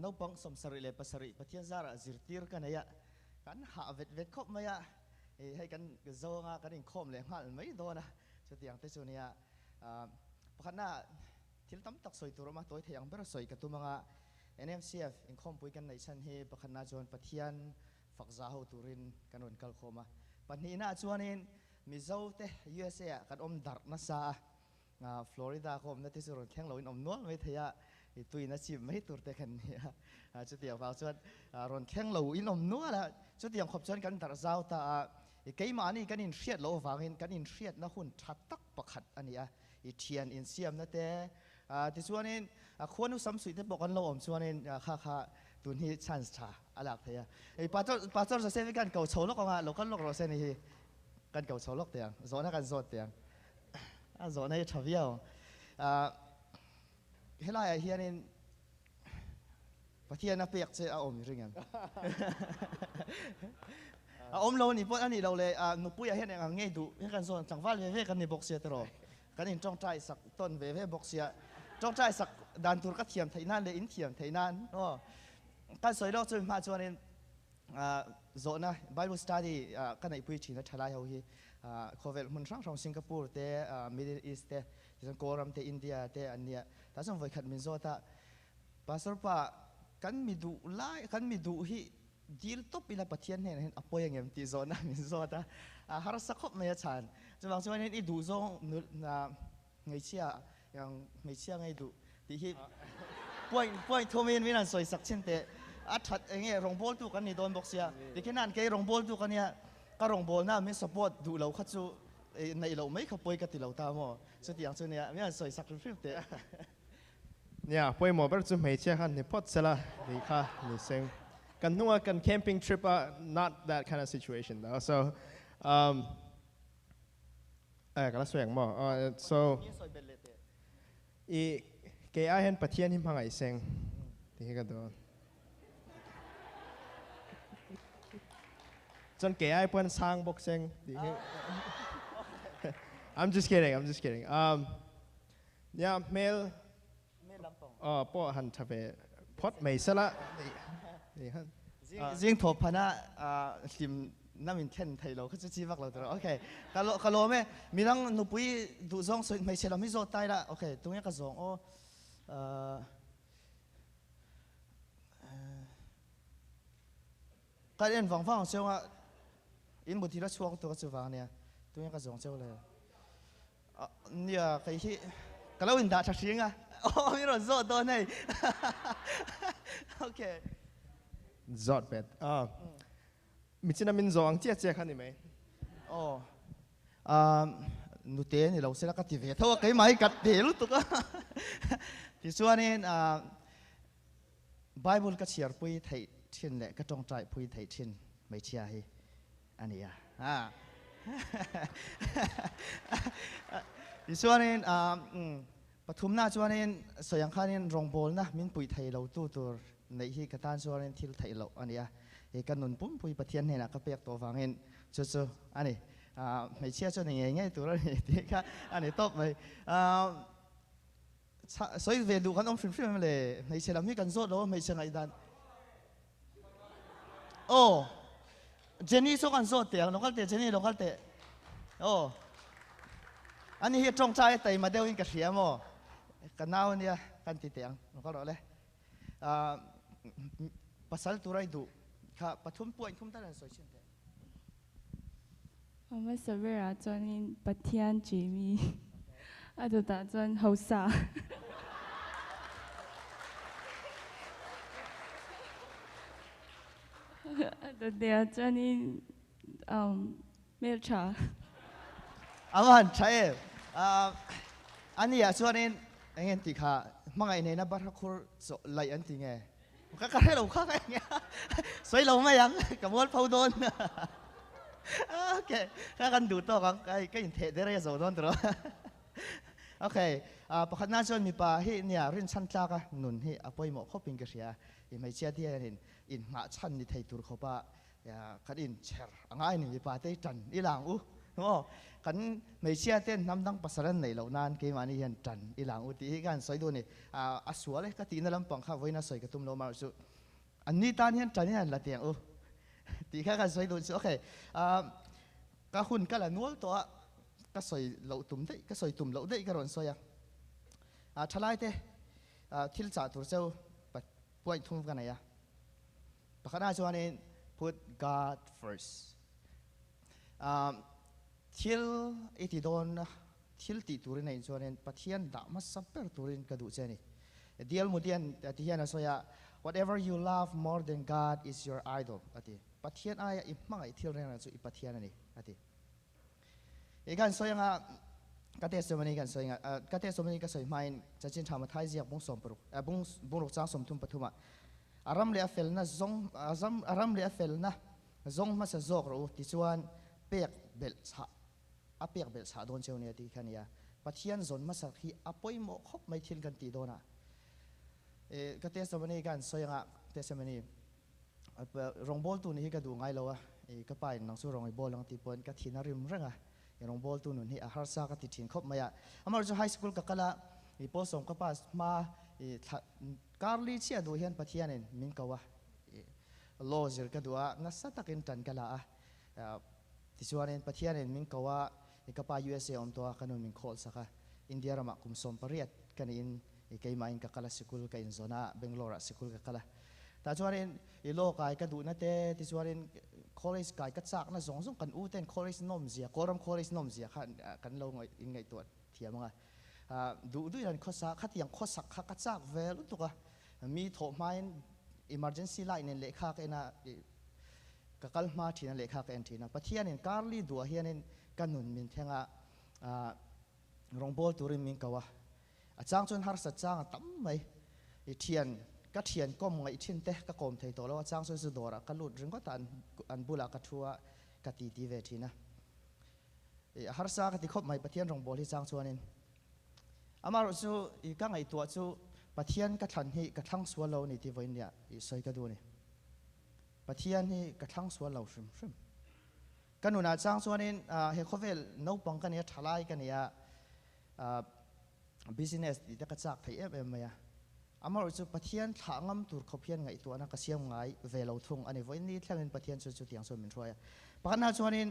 Naupang 77 Pathian zarah zirtir ka nei a, kan hah vet vet khawp mai a. Hei kan zawnga kan inkhawm leh nghal mai dawn a, chutiang te chu nia. Pakhatna thil tam tak sawi tur awm a, tawi thei ang ber sawi ka tum anga NMCF inkhawmpui kan neih chhan hi pakhatna chuan Pathian fakza ho turin kan rawn kal khawm a. Pahnihna chuanin Mizo te USA ah kan awm darh nasa a, Florida ka awmna te chu rawn thleng loin awm nual mai thei a, i tuin a chim mai tur te kan ni a. Chutiang vang chuan rawn thleng lo in awm nual a, chutiang khawp chuan kan darh zau ta a. Keimahni kan inhriat loh avangin kan inhriatna hun tha tak pakhat a ni a, i thian insiamna te, tichuanin khuanu samsuih te pawh kan lo awm chuanin kha kha tun hi chance tha a lak thei a. Pastor Joseph hi kan ko chho lawk ang a, lo kal lawk rawh se ni hi, kan ko chho lawk teh ang, zawhna kan zawt teh ang, a zawhna hi tha viau ang. Helaiah hianin Pathian a pek che a awm i ring em? A awm lo ni pawh a nih loh le nupuiah hian eng ang ngei duh hi kan zawn tlangval ve ve kan ni bawk sia tiraw? Kan intawngtai sak tawn ve ve bawk sia. Tawngtai sak dan tur ka thiam theih nan leh in thiam theih nan aw. Kan sawi lawk chumi hma chuanin zawhna Bible study ka neihpui thin a thalai ho hi khawvel hmun hrang hrang Singapore te Middle East te tichuan Kawlram te India te an nia. Tah chuan vawikhat min zawt a Pastor pa, kan mi duh lai, kan mi duh hi dil tawp ila Pathian hnenah hian a pawi angem tih zawhna min zawt a, a harsa khawp mai a chhan. Chuvang chuan hian i duh zawng hmeichhia yang hmeichhia ngei duh tih hi point point thumin min han sawi sak chin teh. A that eng nge rawngbawltu kan ni dawn bawk sia. Tikhian an kei rawngbawltu ka nia, ka rawngbawlna min support duh lo kha chu neih loh mai kha pawi ka ti lo ta maw? Chutiang chu nia, min han sawi sak hrim hrim teh. Nia, pawimawh ber chu hmeichhia khan ni phawt sela tih kha ni seng. Kan hnunga kan camping trip a, not that kind of situation though. So, um, eh, ka la sawi ang maw? Uh, so, i kei ai hian Pathian hi hmangaih seng tih hi ka duh. Chuan kei ai pawhin sang bawk seng tih hi. I'm just kidding, I'm just kidding. Um, Nia hmel pawh han tha ve phawt mai sela Zing thawh phana hlim na min thlen thei lo kha chu chi vak lo tur ok ka lawm e midang nupui duh zawng sawi hmeichhe lam hi zawt ta ila ok tunge ka zawng aw Ka en vang vang cheu a in mut hi la chhuak tur a chu vang ania tunge ka zawng cheu le. Nia kei hi ka lo indah tha hring a aw min rawn zawt dawn hei ok. Zawt bet a michina min zawh ang chiah chiah kha ni mai. Aw nute ni lo sela ka ti ve tho a keimah hi ka te lutuk a tichuanin Bible ka chhiarpui theih thin leh ka tawngtaipui theih thin hmeichhia hi a ni a. Tichuanin pathumna chuanin sawi ang khanin rawngbawlna min puih thei lo tu tur neih hi ka tan chuanin thil theih loh a ni a. Hei ka nun pumpui Pathian hnenah ka pek tawh vangin chu chu a ni. Hmeichhia chu ni ngei ngei tur a ni tih kha a ni tawp mai. Sawi ve duh kan awm hrim hrim em le? Hmeichhe lam hi kan zawt lo a hmeichhe ngaihdan. Aw, Jenny saw kan zawt teh ang, lo kal teh Jenny lo kal teh. Aw, ani hi a tawngtai a taima deuhin ka hria maw? Ka nau ania kan ti teh ang, lo kal rawh le. Pasal tur a i duh kha pathum pawh inthum tal han sawi chhin teh. Hmasa berah chuanin Pathian Jimmy a dawtah chuan Hausa. A dawtah chuanin um. Hmeltha. A va han tha em. A nia chuanin eng nge tih kha hmangaih neina barha khur chaw laih an ti nge? Ka ka hre lo kha ka eng nge sawi lo mai ang ka mual pho dawn. Okay ka kan duh tawk ang ka ka intheh der a zo dawn tawh. Okay pakhat na chuan mipa hi nia rinchhan tlaka nun hi a pawimawh khawpin ka hria. I hmeichhia te hianin inngah chhan ni thei tur khawpa Kan inchher a ngai ni mipa te tan i lang u maw? Kan hmeichhia ten hnam dang pasal an neih loh nan keimahni hian tan i lang u tih hi ka han sawi duh a ni. A sual e ka tihna lampang kha vawiin a sawi ka tum lo amaherawhchu anni tan hian tan hian la tiang u tih kha ka han sawi duh chu. Okay, ka hun ka la nual tawh a, ka sawi loh tum daih, ka sawi tum loh daih ka rawn sawi a. Thalai te thil chah tur cheu point thum ka nei a. Pakhatah chuanin put God first. Thil i ti dawn a, thil tih turin a in chuanin Pathian dah hmasa ber turin ka duh che a ni. Dial Mudian ti hian a sawi a, Whatever you love more than God is your idol, a ti. Pathian aia i hmangaih thil reng reng chu i Pathian a ni, a ti. I kan sawi anga ka testimony kan sawi anga ka testimony ka sawi hmain chanchin tha Mathai ziak bung 60 bung bungruk chang 33 ah a ram leh a felna zawng a ram leh a felna zawng hmasa zawk rawh u tichuan pek belh chhah a pek belh chhah dawn cheu nia tih kha nia Pathian zawn hmasa hi a pawimawh khawp mai thil kan tih dawn a ka testimony kan sawi anga testimony Rawngbawltu nih hi ka duh ngai lo a, i ka pa in nang chu rawng i bawl ang tih pawhin ka thin a rim reng a, i rawngbawltu nun hi a harsa ka ti thin khawp mai a. Amaherawhchu high school ka kal a, i pawl sawm ka pass hma i thla karli chiah duh hian Pathianin min ko a, i law zir ka duh a, nasa takin tan ka la a, tichuanin Pathianin min ko a, i ka pa USA awm tawh a, ka nun min khawl sak a, India ramah kum 18 ka niin i keimahin ka kal a, sikul ka inzawn a, Bangalore ah sikul ka kal a. Tah chuanin i law kai ka duhna te, tichuanin college kai ka chakna zawng zawng kan u ten college nawmzia, Kawlram college nawmzia kha kan lo inngaihtuah thiam ang a. Duh duhin an khawsa, khatiang khawsak kha ka chak ve lutuk a. Mi thawh hmain emergency light nen lehkha ka en a, ka kal hma thin a lehkha ka en thin a. Pathianin karli duhah hianin ka nun min thleng a, rawngbâwl turin min ko a. A chang chuan harsat chang a tam mai. I thian, ka thian kawm ngaih thin te ka kawm thei tawh lo. A chang chuan zu dawrah ka lut ringawt a, an bulah ka thu a, ka titi ve thin a. I a harsa ka ti khawp mai Pathian rawngbâwl hi chang chuanin. Amaherawh chu i ka ngaihtuah chu Pathian ka thlan hi ka thlang sual lo a ni tih vawiin nia i sawi ka duh a ni. Pathian hi ka thlang sual lo hrim hrim. Ka nunah chang chuanin he khawvel naupang ka nia, thalai ka nia, Business tih te ka chak thei em em mai a. Amaherawh chu Pathian thlah ngam tur khawp hian ngaihtuahna ka siam ngai ve lo thung a ni. Vawiin ni thlengin Pathian chu chutiang chuan min hruai a. Pakhatna chuanin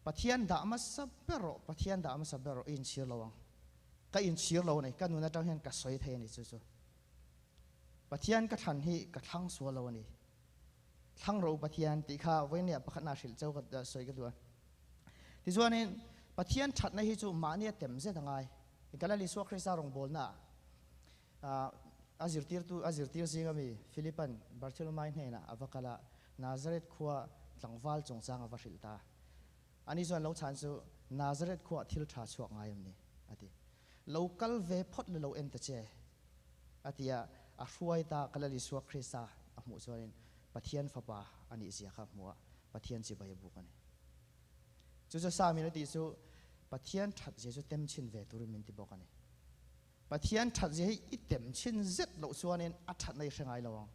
Pathian dah hmasa ber rawh, Pathian dah hmasa ber rawh i inchhir lo ang. Ka inchhir lo a ni, ka nun atang hian ka sawi thei a ni chu chu. Pathian ka thlan hi ka thlang sual lo a ni. Thlang rawh u Pathian tih kha vawiin pakhatna hrilh cheu ka sawi ka duh a. Tichuanin Pathian thatna hi chu mahni a tem zet a ngai. Kan Lal Isua Krista rawngbawlna ah a zirtirtu a zirtir zinga mi Philipan Bartholomai hnenah a va kal a, Nazareth khua tlangval chungchang a va hrilh ta. Ani chuan lo chhan chu Nazareth khuaah thil tha chhuak ngai em ni? a ti. Lo kal ve phawt le lo en ta che, a ti a, a hruai ta ka Lal Isua Krista a hmuh chuanin Pathian Fapa a nih zia kha a hmu a, Pathian chibai a buk a ni. Chu chu Samin a tih chu Pathian that zia chu tem chhin ve turin min ti bawk a ni. Pathian that zia hi i tem chhin zet loh chuanin a thatna i hre ngai lo ang.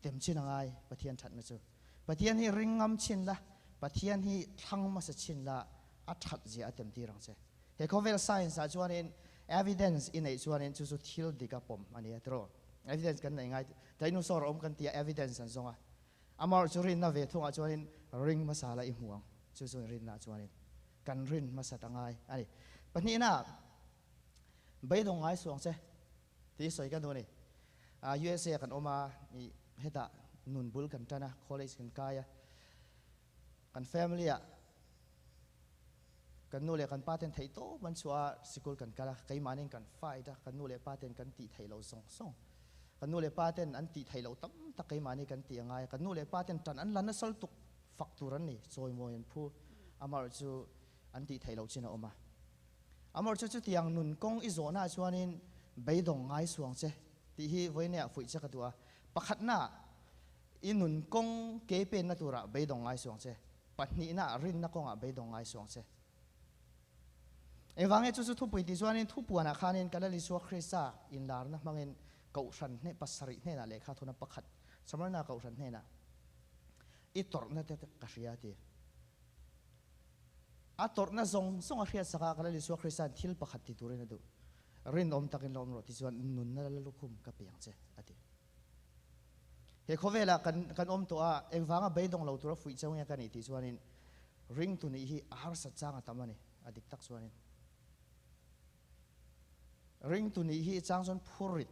Tem chhin a ngai Pathian thatna chu. Pathian hi ring ngam chhin la, Pathian hi thlang hmasa chhin la, a that zia a tem tir ang che. He khawvel science ah chuanin evidence i neih chuanin chu chu thil dik a pawm a ni a tiraw? Evidence kan neih ngai dinosaur a awm kan tia evidence an zawng a. Amaherawh chu rinna ve thungah chuanin ring hmasa la i hmu ang. Chu chu rinna ah chuanin kan rin hmasat a ngai a ni. Pahnihna, beidawng ngai suang che tih sawi ka duh a ni. USA ah kan awm a, hetah nun bul kan tan a, college kan kai a, kan family ah Kan nu leh kan pa ten theih tawp an chhuah a, sikul kan kal a, keimahnin kan fight a, kan nu leh pa ten kan tih theih loh zawng zawng. Kan nu leh pa ten an tih theih loh tam tak keimahni kan tih a ngai a, kan nu leh pa ten tan an la nasal tuk fak tur an ni, chawimawi an phu. Amaherawhchu an tih theih loh chin a awm a. Amaherawhchu chutiang nun kawng i zawhnaah chuanin beidawng ngai suang che tih hi vawineah fuih che ka duh a. Pakhatnaah i nun kawng ke penna turah beidawng ngai suang che. Pahnihnaah rinna kawngah beidawng ngai suang che. Engvang nge chu chu thupui tih chuanin thupuanah khanin Ka Lal Isua Krista inlarna hmangin Kohhran hne pasarih hnenah lehkha thuna pakhat Smyrna Kohhran hnenah i tawrhna te ka hria a ti. A tawrhna zawng zawng a hriat sakah Ka Lal Isua Krista'n thil pakhat ti turin a duh. Rinawm takin la awm rawh ti chuan nunna la lukhum ka pe ang che a ti. He khawvelah kan kan awm tawh a, engvanga beidawng lo tura fuih cheu nge ka nih tih chuanin ringtu nih hi a harsat chang a tam a ni, a dik tak chuanin. Ringtu nih hi chang chuan phurrit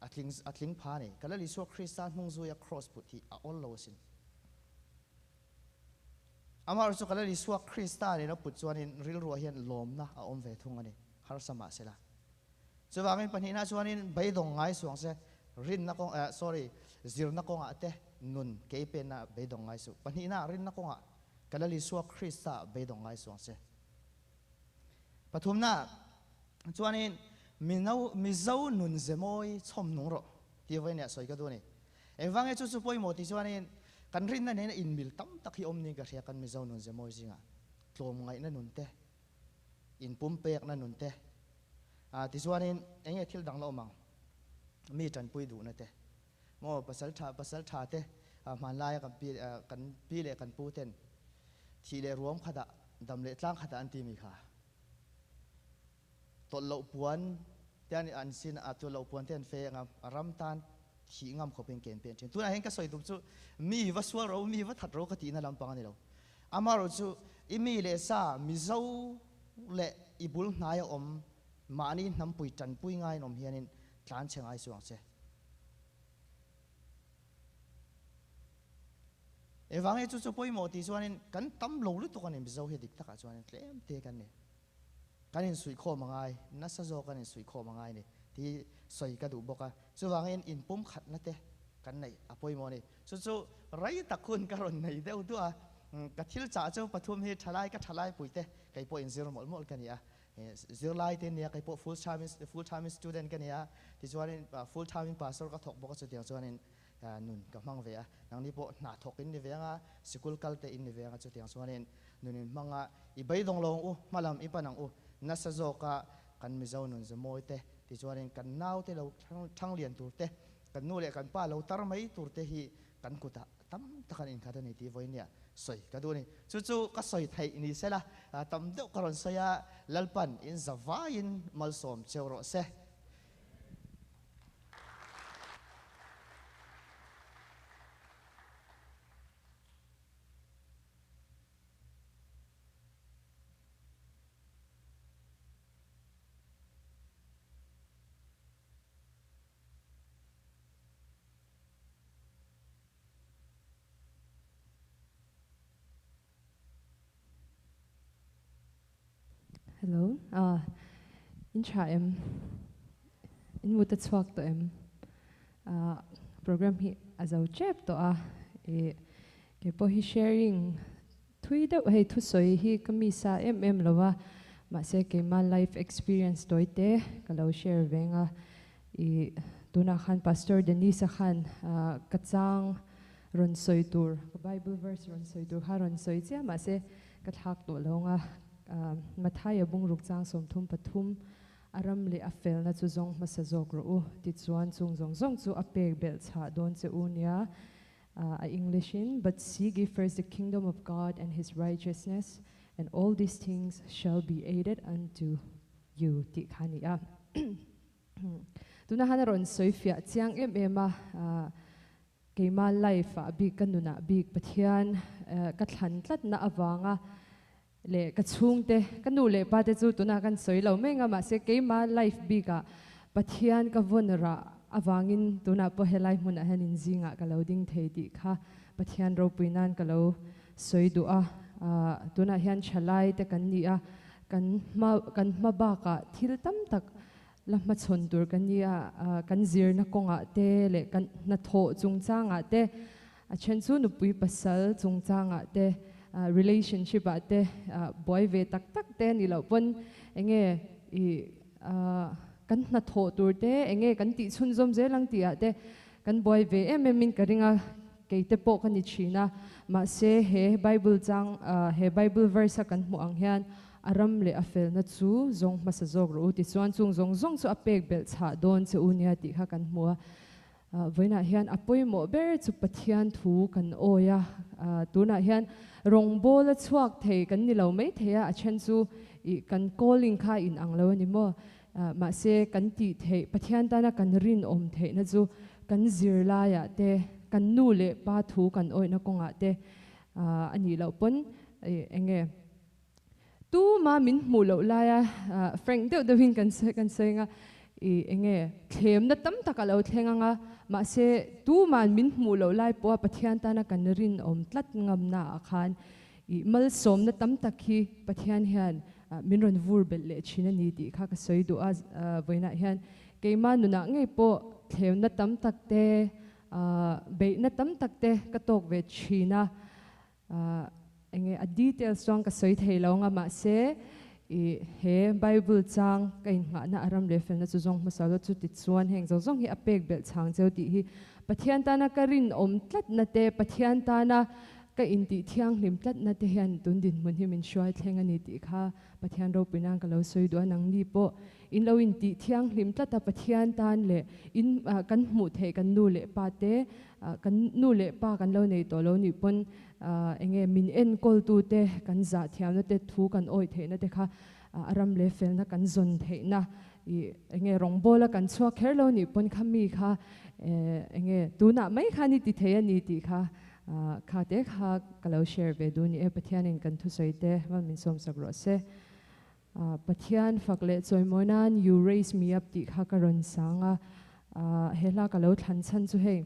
a tling a tling pha a ni. Ka Lal Isua Krista hnung zuia kraws put hi a awl lo asin. Amaherawhchu chu ka Lal Isua Krista nen a put chuanin rilruah hian lawmna a awm ve thung a ni, harsa mahsela. Chuvangin pahnihna chuanin beidawng ngai suang se, rinna kawng eh sorry, zirna kawngah te nun kei penna beidawng ngai suh. Pahnihna rinna kawngah ka Lal Isua Krista beidawng ngai suang se. Pathumna chuanin Mino Mizo nun ze mawi chhawm nung rawh tih vawinia sawi ka duh a ni. Engvang nge chu chu pawimawh tih chuanin kan rinna nena inmil tam tak hi awm niin ka hria kan Mizo nun ze mawi zingah tlawmngaihna nun te, inpumpekna nun te, ah tichuanin eng nge thil dang la awm ang? Mi tanpui duhna te, maw pasal tha pasal tha te hmanlaia kan pi kan pi leh kan pu ten thih leh ruam khatah dam leh tlang khatah an ti mi kha tawlh loh puan te an an sin a tawlh loh puan te an fe anga ram tan thih ngam khawpin ken pen thin. Tunah hian ka sawi tum chu mi va sual ro, mi va that ro ka tihna lampang a ni lo. Amaherawhchu i mi leh sa Mizo leh i bul hnaia awm mahni hnampui tanpui ngaiin awm hianin tlan chhe ngai suh ang che. Engvang nge chu chu pawimawh tih chuanin kan tam lo lutuk a ni Mizo hi dik takah chuanin tlem te kan ni. Kan insuihkhawm a ngai, nasa zawk kan insuihkhawm a ngai a ni tih sawi ka duh bawk a. Chuvangin inpumkhatna te kan neih a pawimawh a ni. Chu chu rei tak hun ka rawn nei deuh duah a, ka thil chah chu pathum hi thalai ka thalai pui te kei pawh inzir mawlh mawlh ka ni a. Zirlai te nia kei pawh full time full time student ka ni a, tichuanin full time in pastor ka thawk bawk a chutiang chuanin nun ka hmang ve a. Nangni pawh hna thawk in ni ve ang a, sikul kal te in ni ve ang a chutiang chuanin Nun in hmang a, i beidawng lo ang u, hmalam i pan ang u, nasa zawka kan Mizo nun ze mawi te, tichuanin kan naute lo thang lian tur te, kan nu leh kan pa lo tar mai tur te hi kan kutah tam tak an inkhat a ni tih vawinia sawi ka duh a ni. Chu chu ka sawi theih ni sela, tam deuh ka rawn sawi a, Lalpan in zavaiin malsawm cheu rawh se. Hello, ah, in tha em? In mut a chhuak tawh em? Ah, program hi a zo tep tawh a, eh, kei pawh hi sharing thui deuh hei thusawi hi ka mi sa em em lo a, mahse keima life experience tawi te ka lo share veng a, ih tunah khan Pastor Denise-a khan ah ka chang rawn sawi tur, ka Bible verse rawn sawi tur kha rawn sawi chiah mahse ka thlak tawh lo ang a, Mathaia bungruk chang 33 a ram leh a felna chu zawng hmasa zawk rawh u, tichuan chung zawng zawng chu a pek belh chhah dawn che u nia, a English in, But seek ye first the kingdom of God and his righteousness, and all these things shall be added unto you tih kha a ni a. Tuna han a rawn sawi fiah chiang em em a, keima life ah bik ka nunah bik Pathian ka thlan tlatna avanga leh ka chhungte, ka nu leh pa te chu tunah kan sawi lo mai anga mahse keima life bikah Pathian ka vawn rah avangin tunah pawh helai hmunah hian inzingah ka lo ding thei tih kha Pathian ropui nan ka lo sawi duh a, tunah hian thalai te kan ni a, kan hma kan hma bakah thil tam tak la hmachhawn tur kan ni a, kan zirna kawngah te leh kan hnathawh chungchangah te, a then chu nupui pasal chungchangah te. Relationship ah te buai ve tak tak te ni loh pawn enge i kan hnathawh tur te enge kan tih chhunzawm zel ang tih ah te kan buai ve em em in ka ring a, kei te pawh ka ni thin a. Mahse he Bible chang he Bible verse a kan hmuh ang hian a ram leh a felna chu zawng hmasa zawk rawh u tichuan chung zawng zawng chu a pek belh chhah dawn che u nia tih kha kan hmu a. Vawiinah hian a pawimawh ber chu Pathian thu kan awi a, tunah hian rawngbawla chhuak thei kan ni lo mai thei a, a then chu ih kan calling kha in ang lo a ni maw? Mahse kan tih theih, Pathian tana kan rinawm theihna chu kan zirlaiah te, kan nu leh pa thu kan awihna kawngah te a nih loh pawn ih eng nge Tuma min hmuh loh laia frank deuh deuhin kan sawi kan sawi anga ih enge thlemna tam tak a lo thleng anga mahse tuma'n min hmuh loh lai pawha Pathian tana kan rinawm tlat ngamna ah khan ih malsawmna tam tak hi Pathian hian min rawn vur belh leh thin a ni tih kha ka sawi duh a vawiinah hian keimah nunah ngei pawh thlemna tam tak te beihna tam tak te ka tawk ve thin a. Enge a details chuan ka sawi thei lo anga mahse i he Bible chang ka innghahna a ram leh felna chu zawng hmasa lo chu tichuan heng zawng zawng hi a pek belh chhang cheu tih hi Pathian tana ka rinawm tlatna te Pathian tana ka intih thianghlim tlatna te hian tun dinhmun hi min hruai thleng a ni tih kha Pathian ropui nan ka lo sawi duh a nangni pawh in lo intih thianghlim tlat a Pathian tan leh in kan hmuh theih kan nu leh pa te Kan nu leh pa kan lo nei tawh lo nih pawn enge min enkawl tu te kan zah thiamna te thu kan awih theihna te kha a ram leh felna kan zawn theihna ih enge rawngbawl a kan chhuak kher lo nih pawn kha mi kha enge tunah mai khan i ti thei a ni tih kha kha te kha ka lo share ve duh ni e Pathianin kan thusawi te va min sawmsak rawh se. Pathian fak leh chawimawi nan You Raise Me Up tih kha ka rawn sang a, he hla ka lo thlan chhan chu hei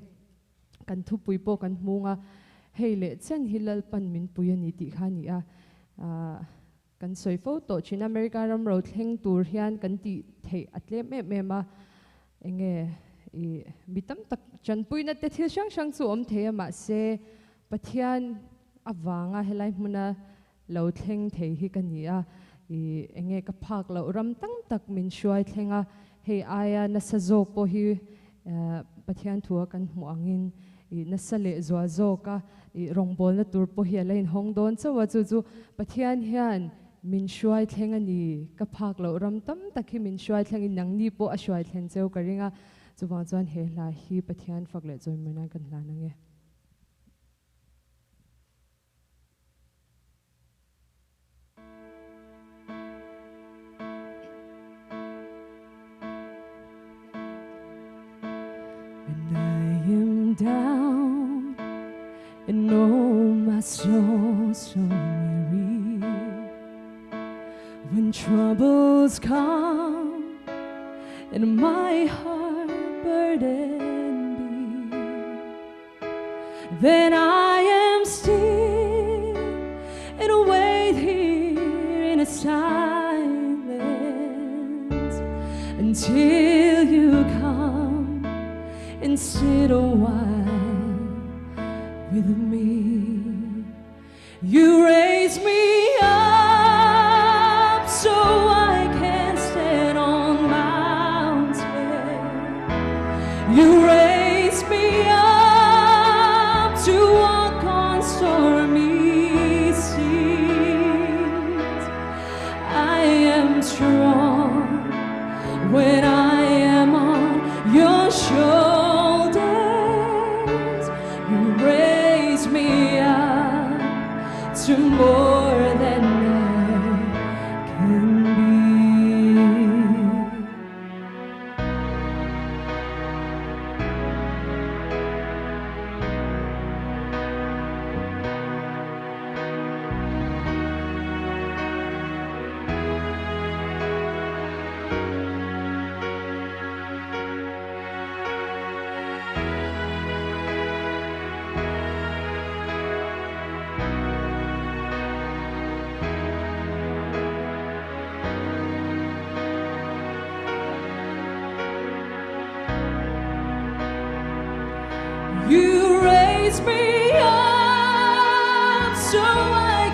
kan thupui pawh kan hmung a, hei leh chen hi Lalpan min pui a ni tih kha a ni a, kan sawi fo tawh thin America ram ro thleng tur hian kan tih theih a tlem em em a, enge i mi tam tak tanpuina te thil hrang hrang chu awm thei a mahse Pathian avanga helai hmuna Lo thleng thei hi ka ni a, i enge ka phak loh ram tam tak min hruai thleng a, hei aia nasa zawk pawh hi Pathian thua kan hmuh angin i nasa leh zual zawk a, i rawngbawlna tur pawh hi a la inhawng dawn chauh a, chu chu Pathian hian min hruai thleng a ni, ka phak loh ram tam tak hi min hruai thlengin nangni pawh a hruai thlen cheu ka ring a, chuvang chuan he hla hi Pathian fak leh chawimawi nan kan hlan ang e. When I am down and oh my soul so weary When troubles come and my heart burdened be Then I am still and wait here in a silence Until you come and sit a while with me You raise me up so I can stand on mountains You raise me up to walk on stormy seas I am strong when I am on your shoulders You raise me up to more than I can be. You raise me up so I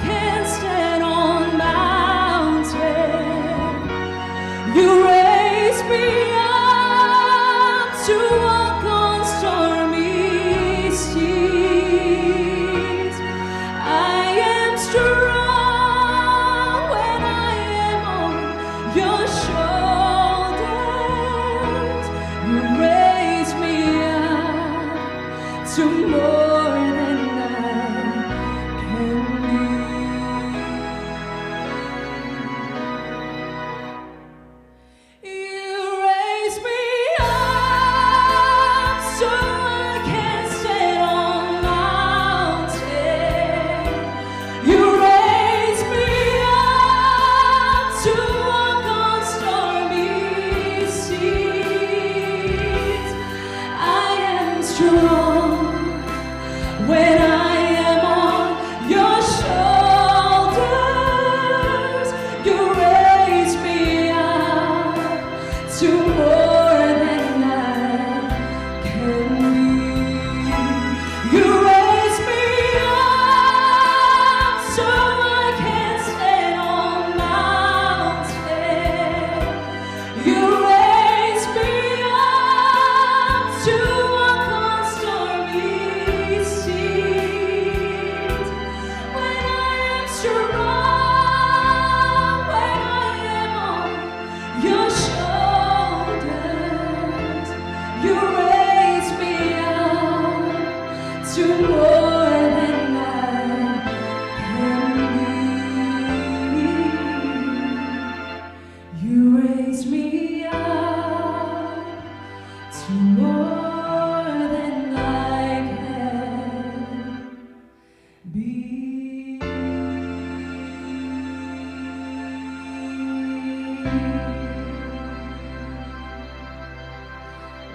be.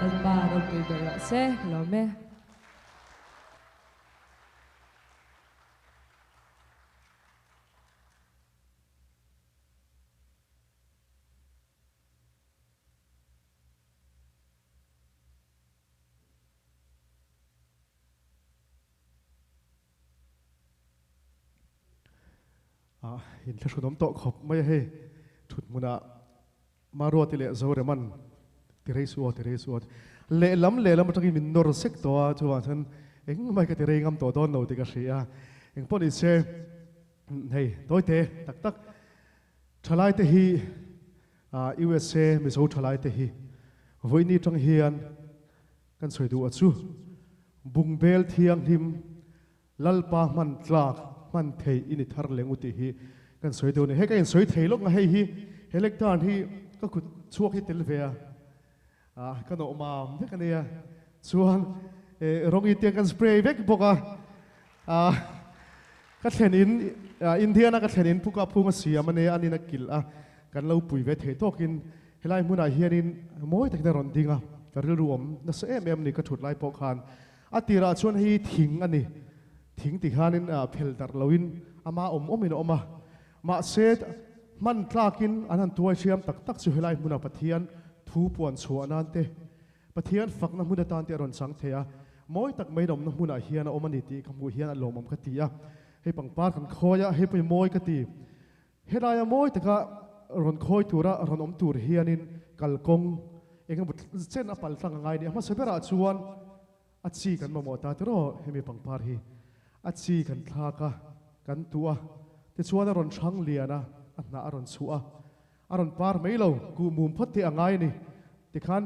Lalpa ropui ber rawh se, ka lawm e. Ah, in thlahrun awm tawh khawp mai a hei. Thut hmunah Maruati leh Zoreman ti rei suh aw, ti rei suh aw. Lehlam lehlam atangin min nawr sek tawh a, chuvang chuan engmah hi ka ti rei ngam tawh dawn lo tih ka hria a. Engpawh ni se, hei tawite tak tak thalaite hi USA Mizo thalaite hi vawiini atang hian kan sawi duh a chu bungbel thianghlim Lalpa hman tlak hman thei i ni thar leng u tih hi kan sawi deuh a ni. Hei ka insawi thei lawk nga hei hi he lectern hi ka kut chhuak hi tel ve a, ka nawh mam vek a nia. Chuan rawng i tiang kan spray vek bawk a, ka thlen in Indiana ka thlen in puka phung a siam a nia, anin a kilh a, kan lo pui ve thei tawkin helai hmunah hianin mawi takin a rawn ding a, ka rilru awm nasa em em a ni ka thut lai pawh khan. A tirah chuan hei thing a ni. Thing ti khanin phel darh loin ama awm awmin a awm a. Mahse, hman tlakin an han tuai hriam tak tak chu helai hmuna Pathian thu puan chhuah nan te, Pathian fakna hmun atan te a rawn chang thei a. Mawi tak mai nawmna hmunah hian a awm a ni tih ka hmuh hian a lawmawm ka ti a. Hei pangpar kan khawi a, hei pawh hi mawi ka ti. Helaia mawi taka rawn khawi tura rawn awm tur hianin kalkawng eng emaw chen a pal tlang a ngai a ni. A hmasa berah chuan a chi kan mamawh ta tiraw hemi pangpar hi a chi kan thlak a, kan tuh a, tichuan a rawn hrang lian a, a hnah a rawn chhuah a, a rawn par mai lo, kuh mum phawt te a ngai a ni. Tikhan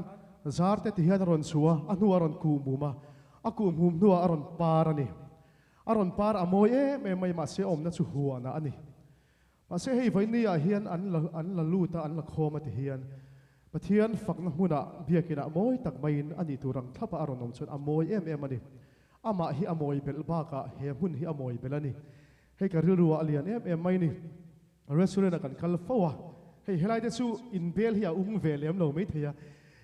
zar te ti hian a rawn chhuah a, a hnuah a rawn kuh mum a, a kuh mum hnuah a rawn par a ni. A rawn par a mawi em em mai mahse awmna chu huanah a ni. Mahse hei vawiini ah hian an la an la lut a an la khawm a ti hian Pathian fakna hmunah biakinah mawi tak maiin a nih tur ang thlapa a rawn awm chuan a mawi em em a ni. Amah hi a mawi belh bakah he hmun hi a mawi belh a ni. Hei ka rilru ah a lian em em mai ni. Restaurant ah kan kal fo a, hei helai te chu in bel hi a ung ve lem lo maithei a,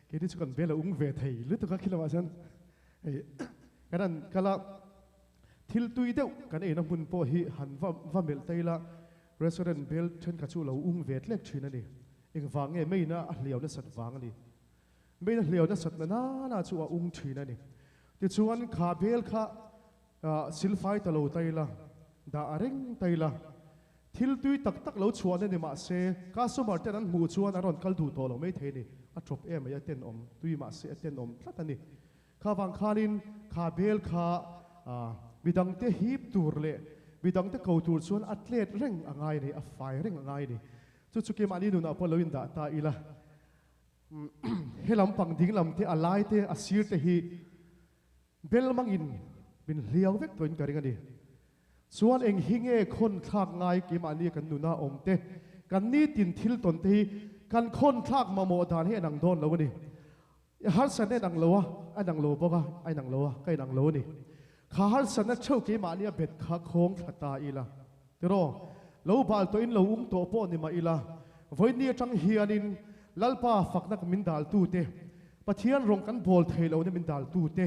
keini chu kan bel a ung ve thei lutuk a khilamah chuan hei kan han kal a. Thil tui deuh kan eina hmun pawh hi han va va melh ta ila, restaurant bel thenkhat chu lo ung ve tlek thin a ni. Engvang nge main a a hliau nasat vang a ni. Main a hliau nasat na nana chu a ung thin a ni. Tichuan kha bel kha silfai ta lo ta ila, dah a reng ta ila, thil tui tak tak lo chhuahna ni mah se, customer ten an hmuh chuan an rawn kal duh tawh lo maithei a ni. A tawp em mai a tenawm, tui mah se a tenawm tlat a ni. Kha vang khanin kha bel kha midangte hip tur leh midangte ko tur chuan a tlet reng a ngai a ni, a fai reng a ngai a ni. Chu chu keimahni nunah pawh lo indah ta ila, he lampang ding lam te, a lai te, a sir te hi bel mangin min hliau vek tawhin ka ring a ni. Chuan eng hi nge khawn thlak ngai keimahni kan nuna awm te, kan nitin thil tawn te hi kan khawn thlak mamawh dan hi a nang dawn lo a ni. I harsatna in ang lo a, a inang lo bawk a, a inang lo a, ka inang lo a ni. Kha harsatna theuh keimahni a bet kha khawng thla ta ila. Tiraw? Lo bal tawhin lo um tawh pawh ni mah ila, vawiinni atang hianin Lalpa fakna min daltute, Pathian rawng kan bawl thei lohna min daltute,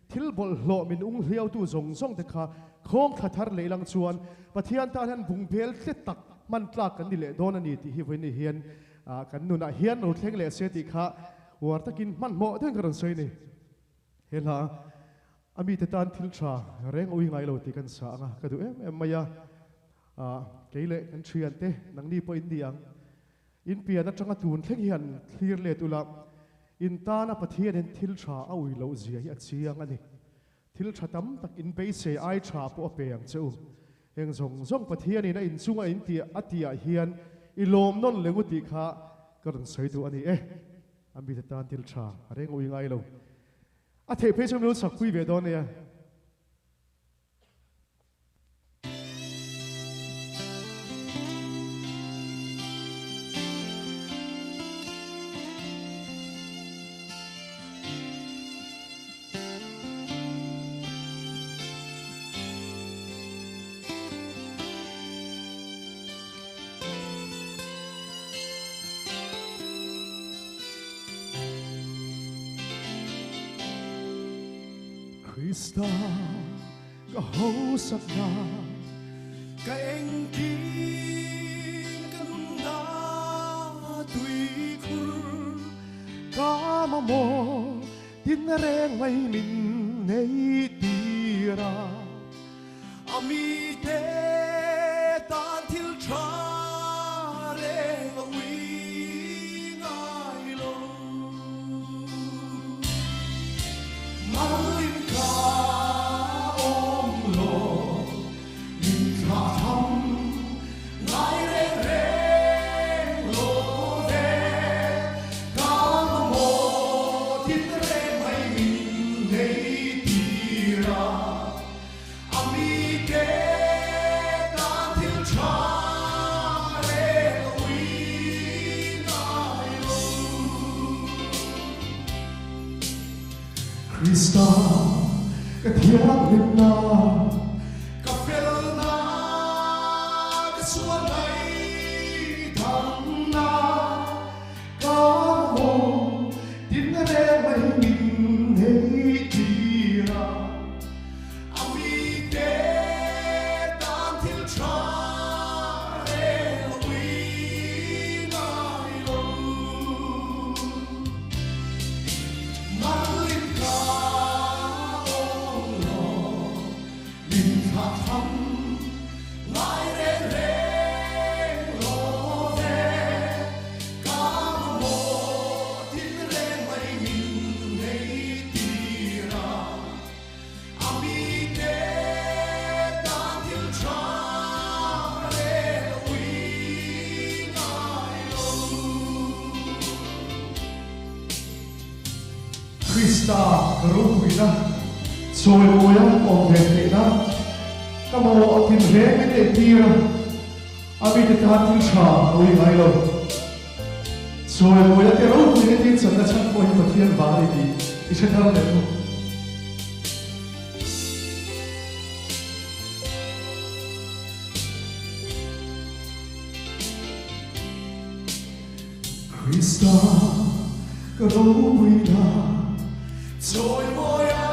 thil bawlhhlawh min ung hliautu zawng zawng te kha khawng thla thar leh ilang chuan Pathian tan hian bungbel tle tak hman tlak kan ni leh dawn a ni tih hi vawiinni hian kan nunah hian lo thleng leh se tih kha Uar takin hmanhmawh deuhin ka rawn sawi a ni. He hla a mite tan thil tha reng ui ngai lo tih kan sa ang a, ka duh em em mai a. Kei leh kan thiante nangni pawh in ni ang. In pian atanga tun thleng hian thlir let ula, in tana Pathianin thil tha a ui loh zia hi a chiang a ni. Thil tha tam tak in beisei ai tha pawh a pe ang che u. Heng zawng zawng Pathianin a inchunga in tih a tihah hian i lawm nawn leng u tih kha ka rawn sawi duh a ni e. A mite tan thil tha a reng ui ngai lo. A theih phei chu min lo chakpui ve dawn nia. Krista ka hausakna Ka engkim ka nunna tuikhur Ka mamawh tin reng mai min nei tir a. A mite tan thil tha reng a ui ngai lo. Malin ka awm lo, min thlah tham ngai reng reng lo ve. Ka mamawh tin reng mai min nei tir a. A mite tan thil tha reng a ui ngai lo. Krista ka thianghlimna. Ka felna ka sual ngaihdamna. Ka mamawh tinna reng mai min nei tir a. A mite tan thil tha reng a ui ngai lo. Malin ka awm lo, min thlah tham ngai reng reng lo ve. Ka mamawh tin reng mai min nei tir a. A mite tan thil tha reng a ui ngai lo. Krista ka ropuina, chawimawia awm ve theihna, ka mamawh tin reng min entir a, a mite tan thil tha a ui ngai lo. Chawimawia te ropuina tin channa chhan pawh hi Pathian vang a ni tih i hre thar leh mu. Krista ka ropuina chawimawia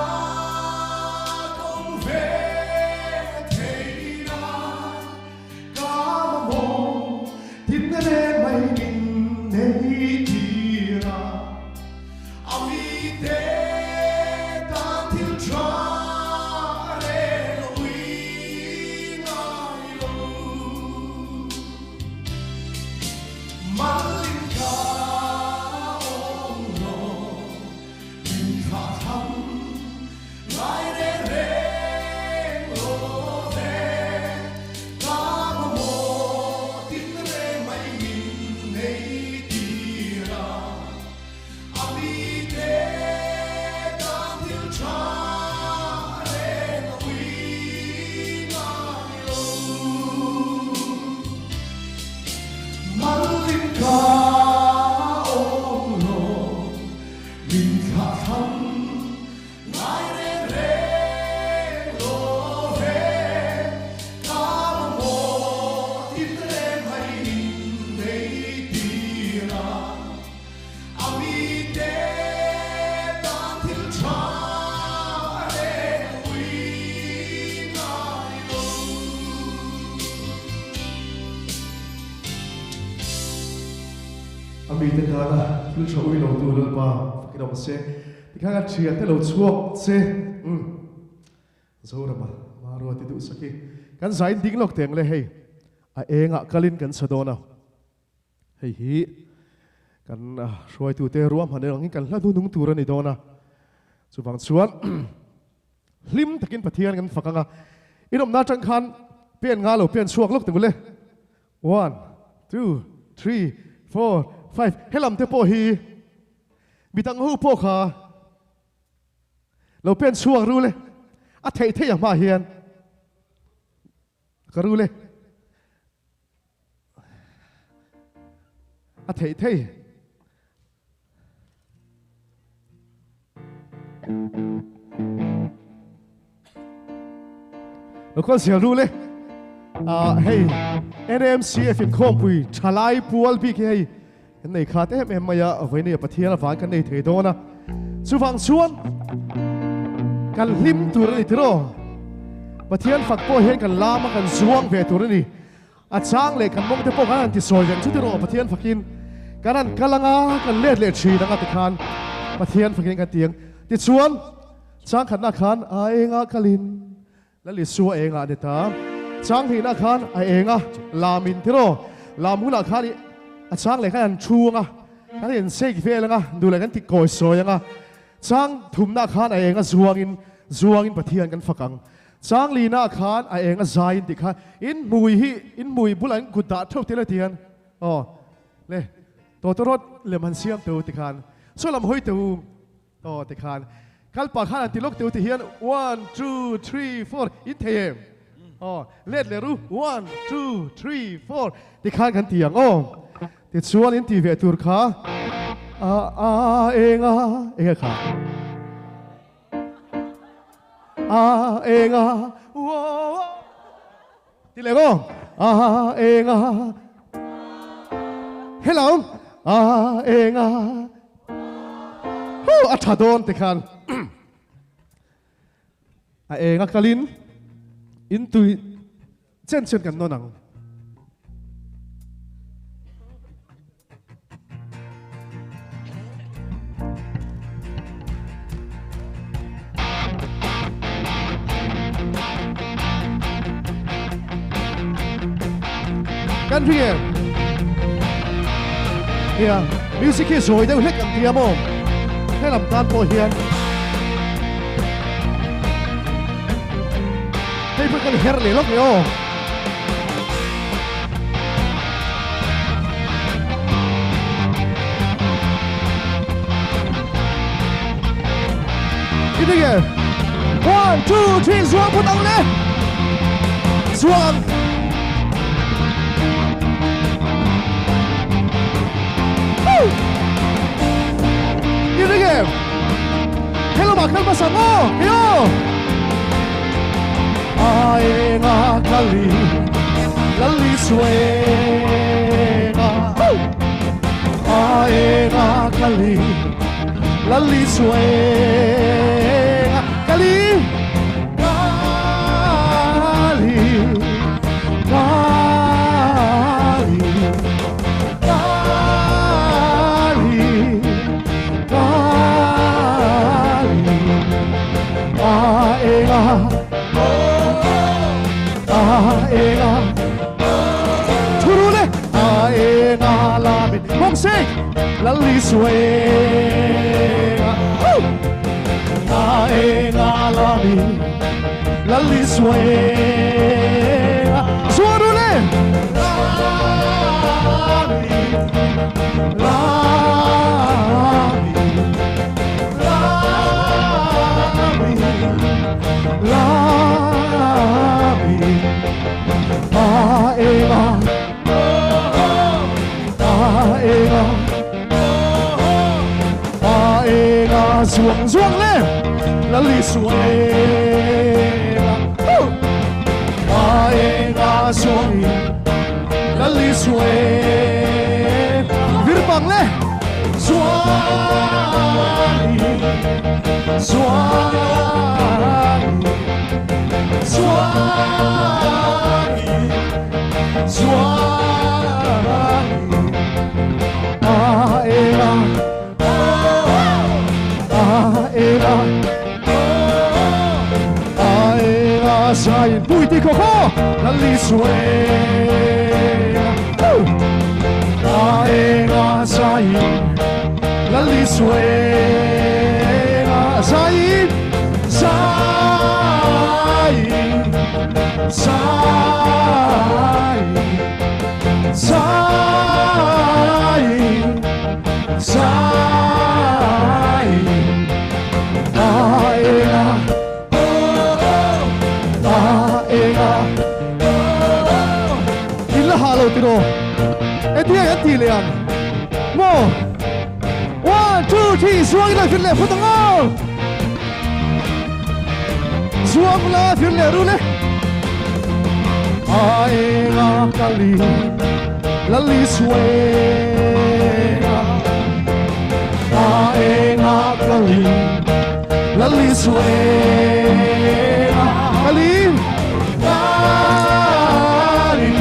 ka awm ve theihna ka mamawh tinna reng mai min nei tir a. A mite tan thil tha reng a ui ngai lo. Malin ka awm lo, min thlah tham ngai reng reng lo ve. Ka mamawh tin reng mai min nei tir a, a mite tan thil tha reng a ui ngai lo. Malin ka awm lo, min thlah tham ngai reng reng lo ve. Ka mamawh tin reng mai min nei tir a, a mite tan thil tha reng a ui ngai lo. A mite tana thil tha ui lo tu Lalpa fakin awm se. Tikhan a thian te lo chhuak che. Umm. Zorama Marua ti duh sak hi kan zain ding lawk teng le hei a engah kalin kan sa dawn a. Hei hi kan hruaitute ruahman erawh kan hla hnunung tur a ni dawn a. Chuvang chuan hlim takin Pathian kan fak ang a. Inawmna atang khan pen nga lo pen chhuak lawk teh ule. One, two, three, four, five helam te pawh hi midang ho pawh kha lo pen chhuak ru le. A theih theih a hmaah hian ka ru le. A theih thei. Lo kal zel ru le. Ah hei NMCF in khawmpui thalai pual bik hi hei kan nei khat em em mai a, vawiin Pathian avang kan nei thei dawn a. Chuvang chuan. Kan hlim tur a ni tiraw? Pathian fak pawh hian kan lam a kan zuang ve tur a ni. A chang leh kan mawng te pawh kan han tisawi reng chu tiraw Pathian fakin kan han kal anga kan let leh thin anga tikhan Pathian fakin kan ti ang. Tichuan chang khatna khan a engah kalin Lal Isua engah a ni ta. Chang hnihna khan a enga lamin tiraw lam hunah khan i a chang leh khan an thu anga kan insek vel anga duh leh kan ti kawi sawi anga chang thumna khan a enga zuangin zuangin Pathian kan fak ang. Chang lina khan a eng a zai in tih kha in hmui hi in hmui bulah in kut dah theuh tel a ti hian aw le tawtawrawt lem han siam teu ti khan saw lam hawi teu aw ti khan kal pah khan han ti lawk teu ti hian one two three four in thei em aw let leh ru one two three four ti khan kan ti ang aw tichuan in ti ve tur kha a a eng a eng a kha. A enga wo ti leh aw a enga hello a enga hu a tha dawn te khan a enga kalin in tui chen chen kan nawn ang. Kan ring em? Nia, music hi zawi deuh hlek ang tia maw? Helam tan pawh hian hei pawh kan her leh lawk leh aw. Iti nge? 1, 2, 3, zuang phut ang le! Zuang! Iti nge? Hello ma kal hmasa maw? Heyo! Ai nga kali lali suenga Ai nga kali lali suenga kali kali kali kali kali A enga A enga Thurule A enga lamin mong sek lali suenga A enga lamin lali suenga Suarule Lamin lamin lamin lamin A enga A enga A enga zuang zuang le lali suenga A enga zuang lali suenga Vir bang le Zuang zuang zuang zuang A enga A enga A enga sai pui ti kho kho lali suenga A enga sai lali suenga sai sai sai sai sai A enga A enga In la ha lo tiro e tia kan ti le ang mo 1 2 3 zuang ila fir le phut ang aw zuang la fir le ru le A enga kali lali suenga A enga kali lali Lisuena Kali Kali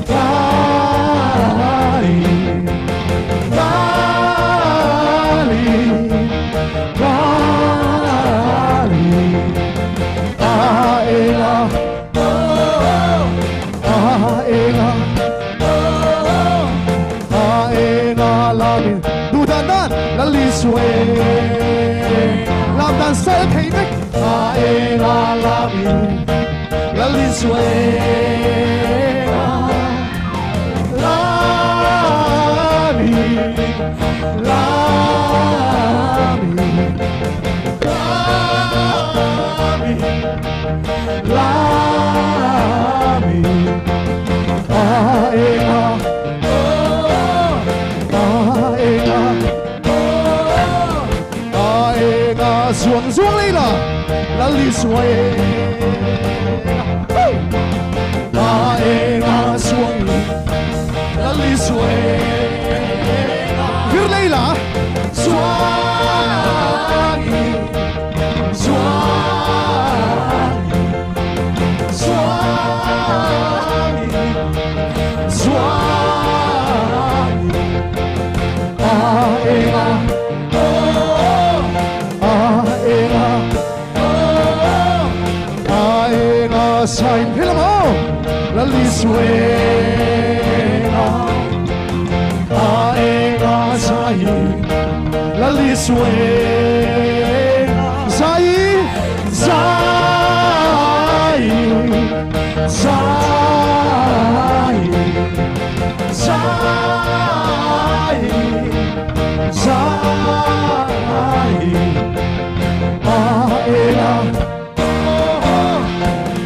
Kali Kali Kali Aela Aela Aela Lamin Du dan dan Lalisuena Lam dan sel thei vek Aela Lamin Lalisuena Lami Lami Lami Lami Aela Aela Aela Zuang zuang leila Lalisuena Aela Zuang Lalisuena Vir leila Zuangi Zuangi Zuangi Zuangi Aela Aela Aela Sain philamo Lalisuena Aela Sai Lalisuena Sai Sai Sai Sai Sai Aela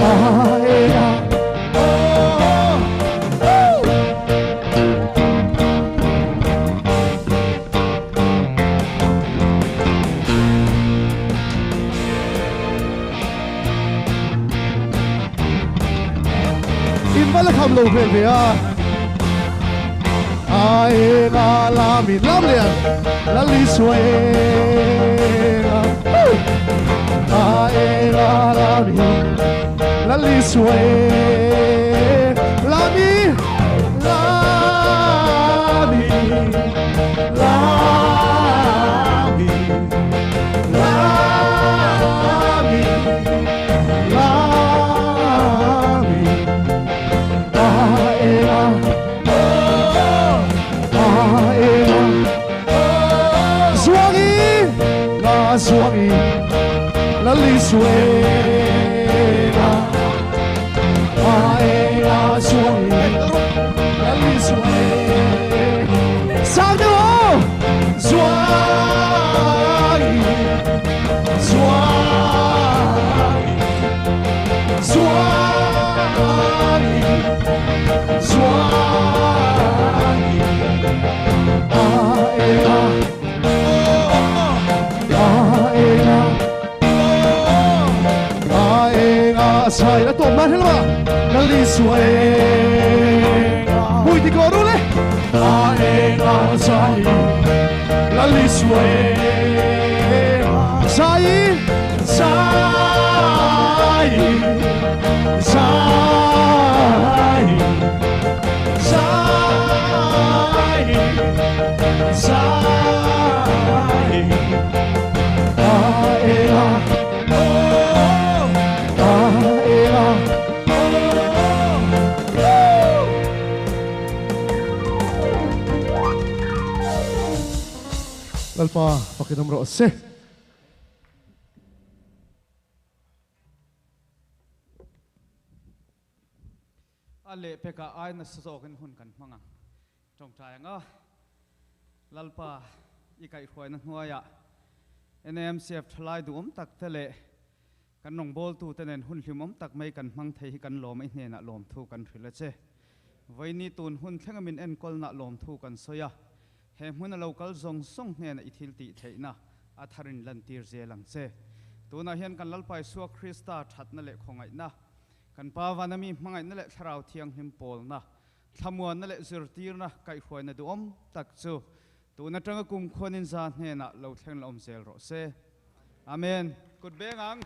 Aela In va la kham lo ve ve a Aela Lamin Lam lian Lalisuena Aela Lamin Lalisuena Lami Lami Lami Lami Lami Aela Aela Zuangi La Zuangi Lalisuena Aela Zuangi Lalisuena Sang theo Zuangi Zuangi Zuangi Zuangi Aela Aela Aela Sai la tawm nan helma Lalisuena Bui ti ko ru le Aela Sai Lalisuena Sai Sai Sai Sai Sai Aela Aela Lalpa pakinam rawh se. A lehpekah ai nasa zawkin hun kan hmang ang. Tawngtai anga Lalpa i kaihhruaina hnuaiah NAMCF thalai duhawm tak te leh kan rawngbawltu te nen hun hlimawm tak mai kan hmang thei hi kan lawm a, i hnenah lawmthu kan hrilh a che. Vawiini tun hun thlenga min enkawlnah lawmthu kan sawi a, he hmuna lo kal zawng zawng hnenah i thil tih theihna a tharin lantir zel ang che. Tunah hian kan Lalpa Isua Krista thatna leh khawngaihna, kan Pa vana mi hmangaihna leh Thlarau Thianghlim pawlna, Thlamuanna leh zirtirna kaihhruaina duhawm tak chu tun atanga kum khuanin za hnenah lo thleng la awm zel rawh se. Amen. Kut beng ang.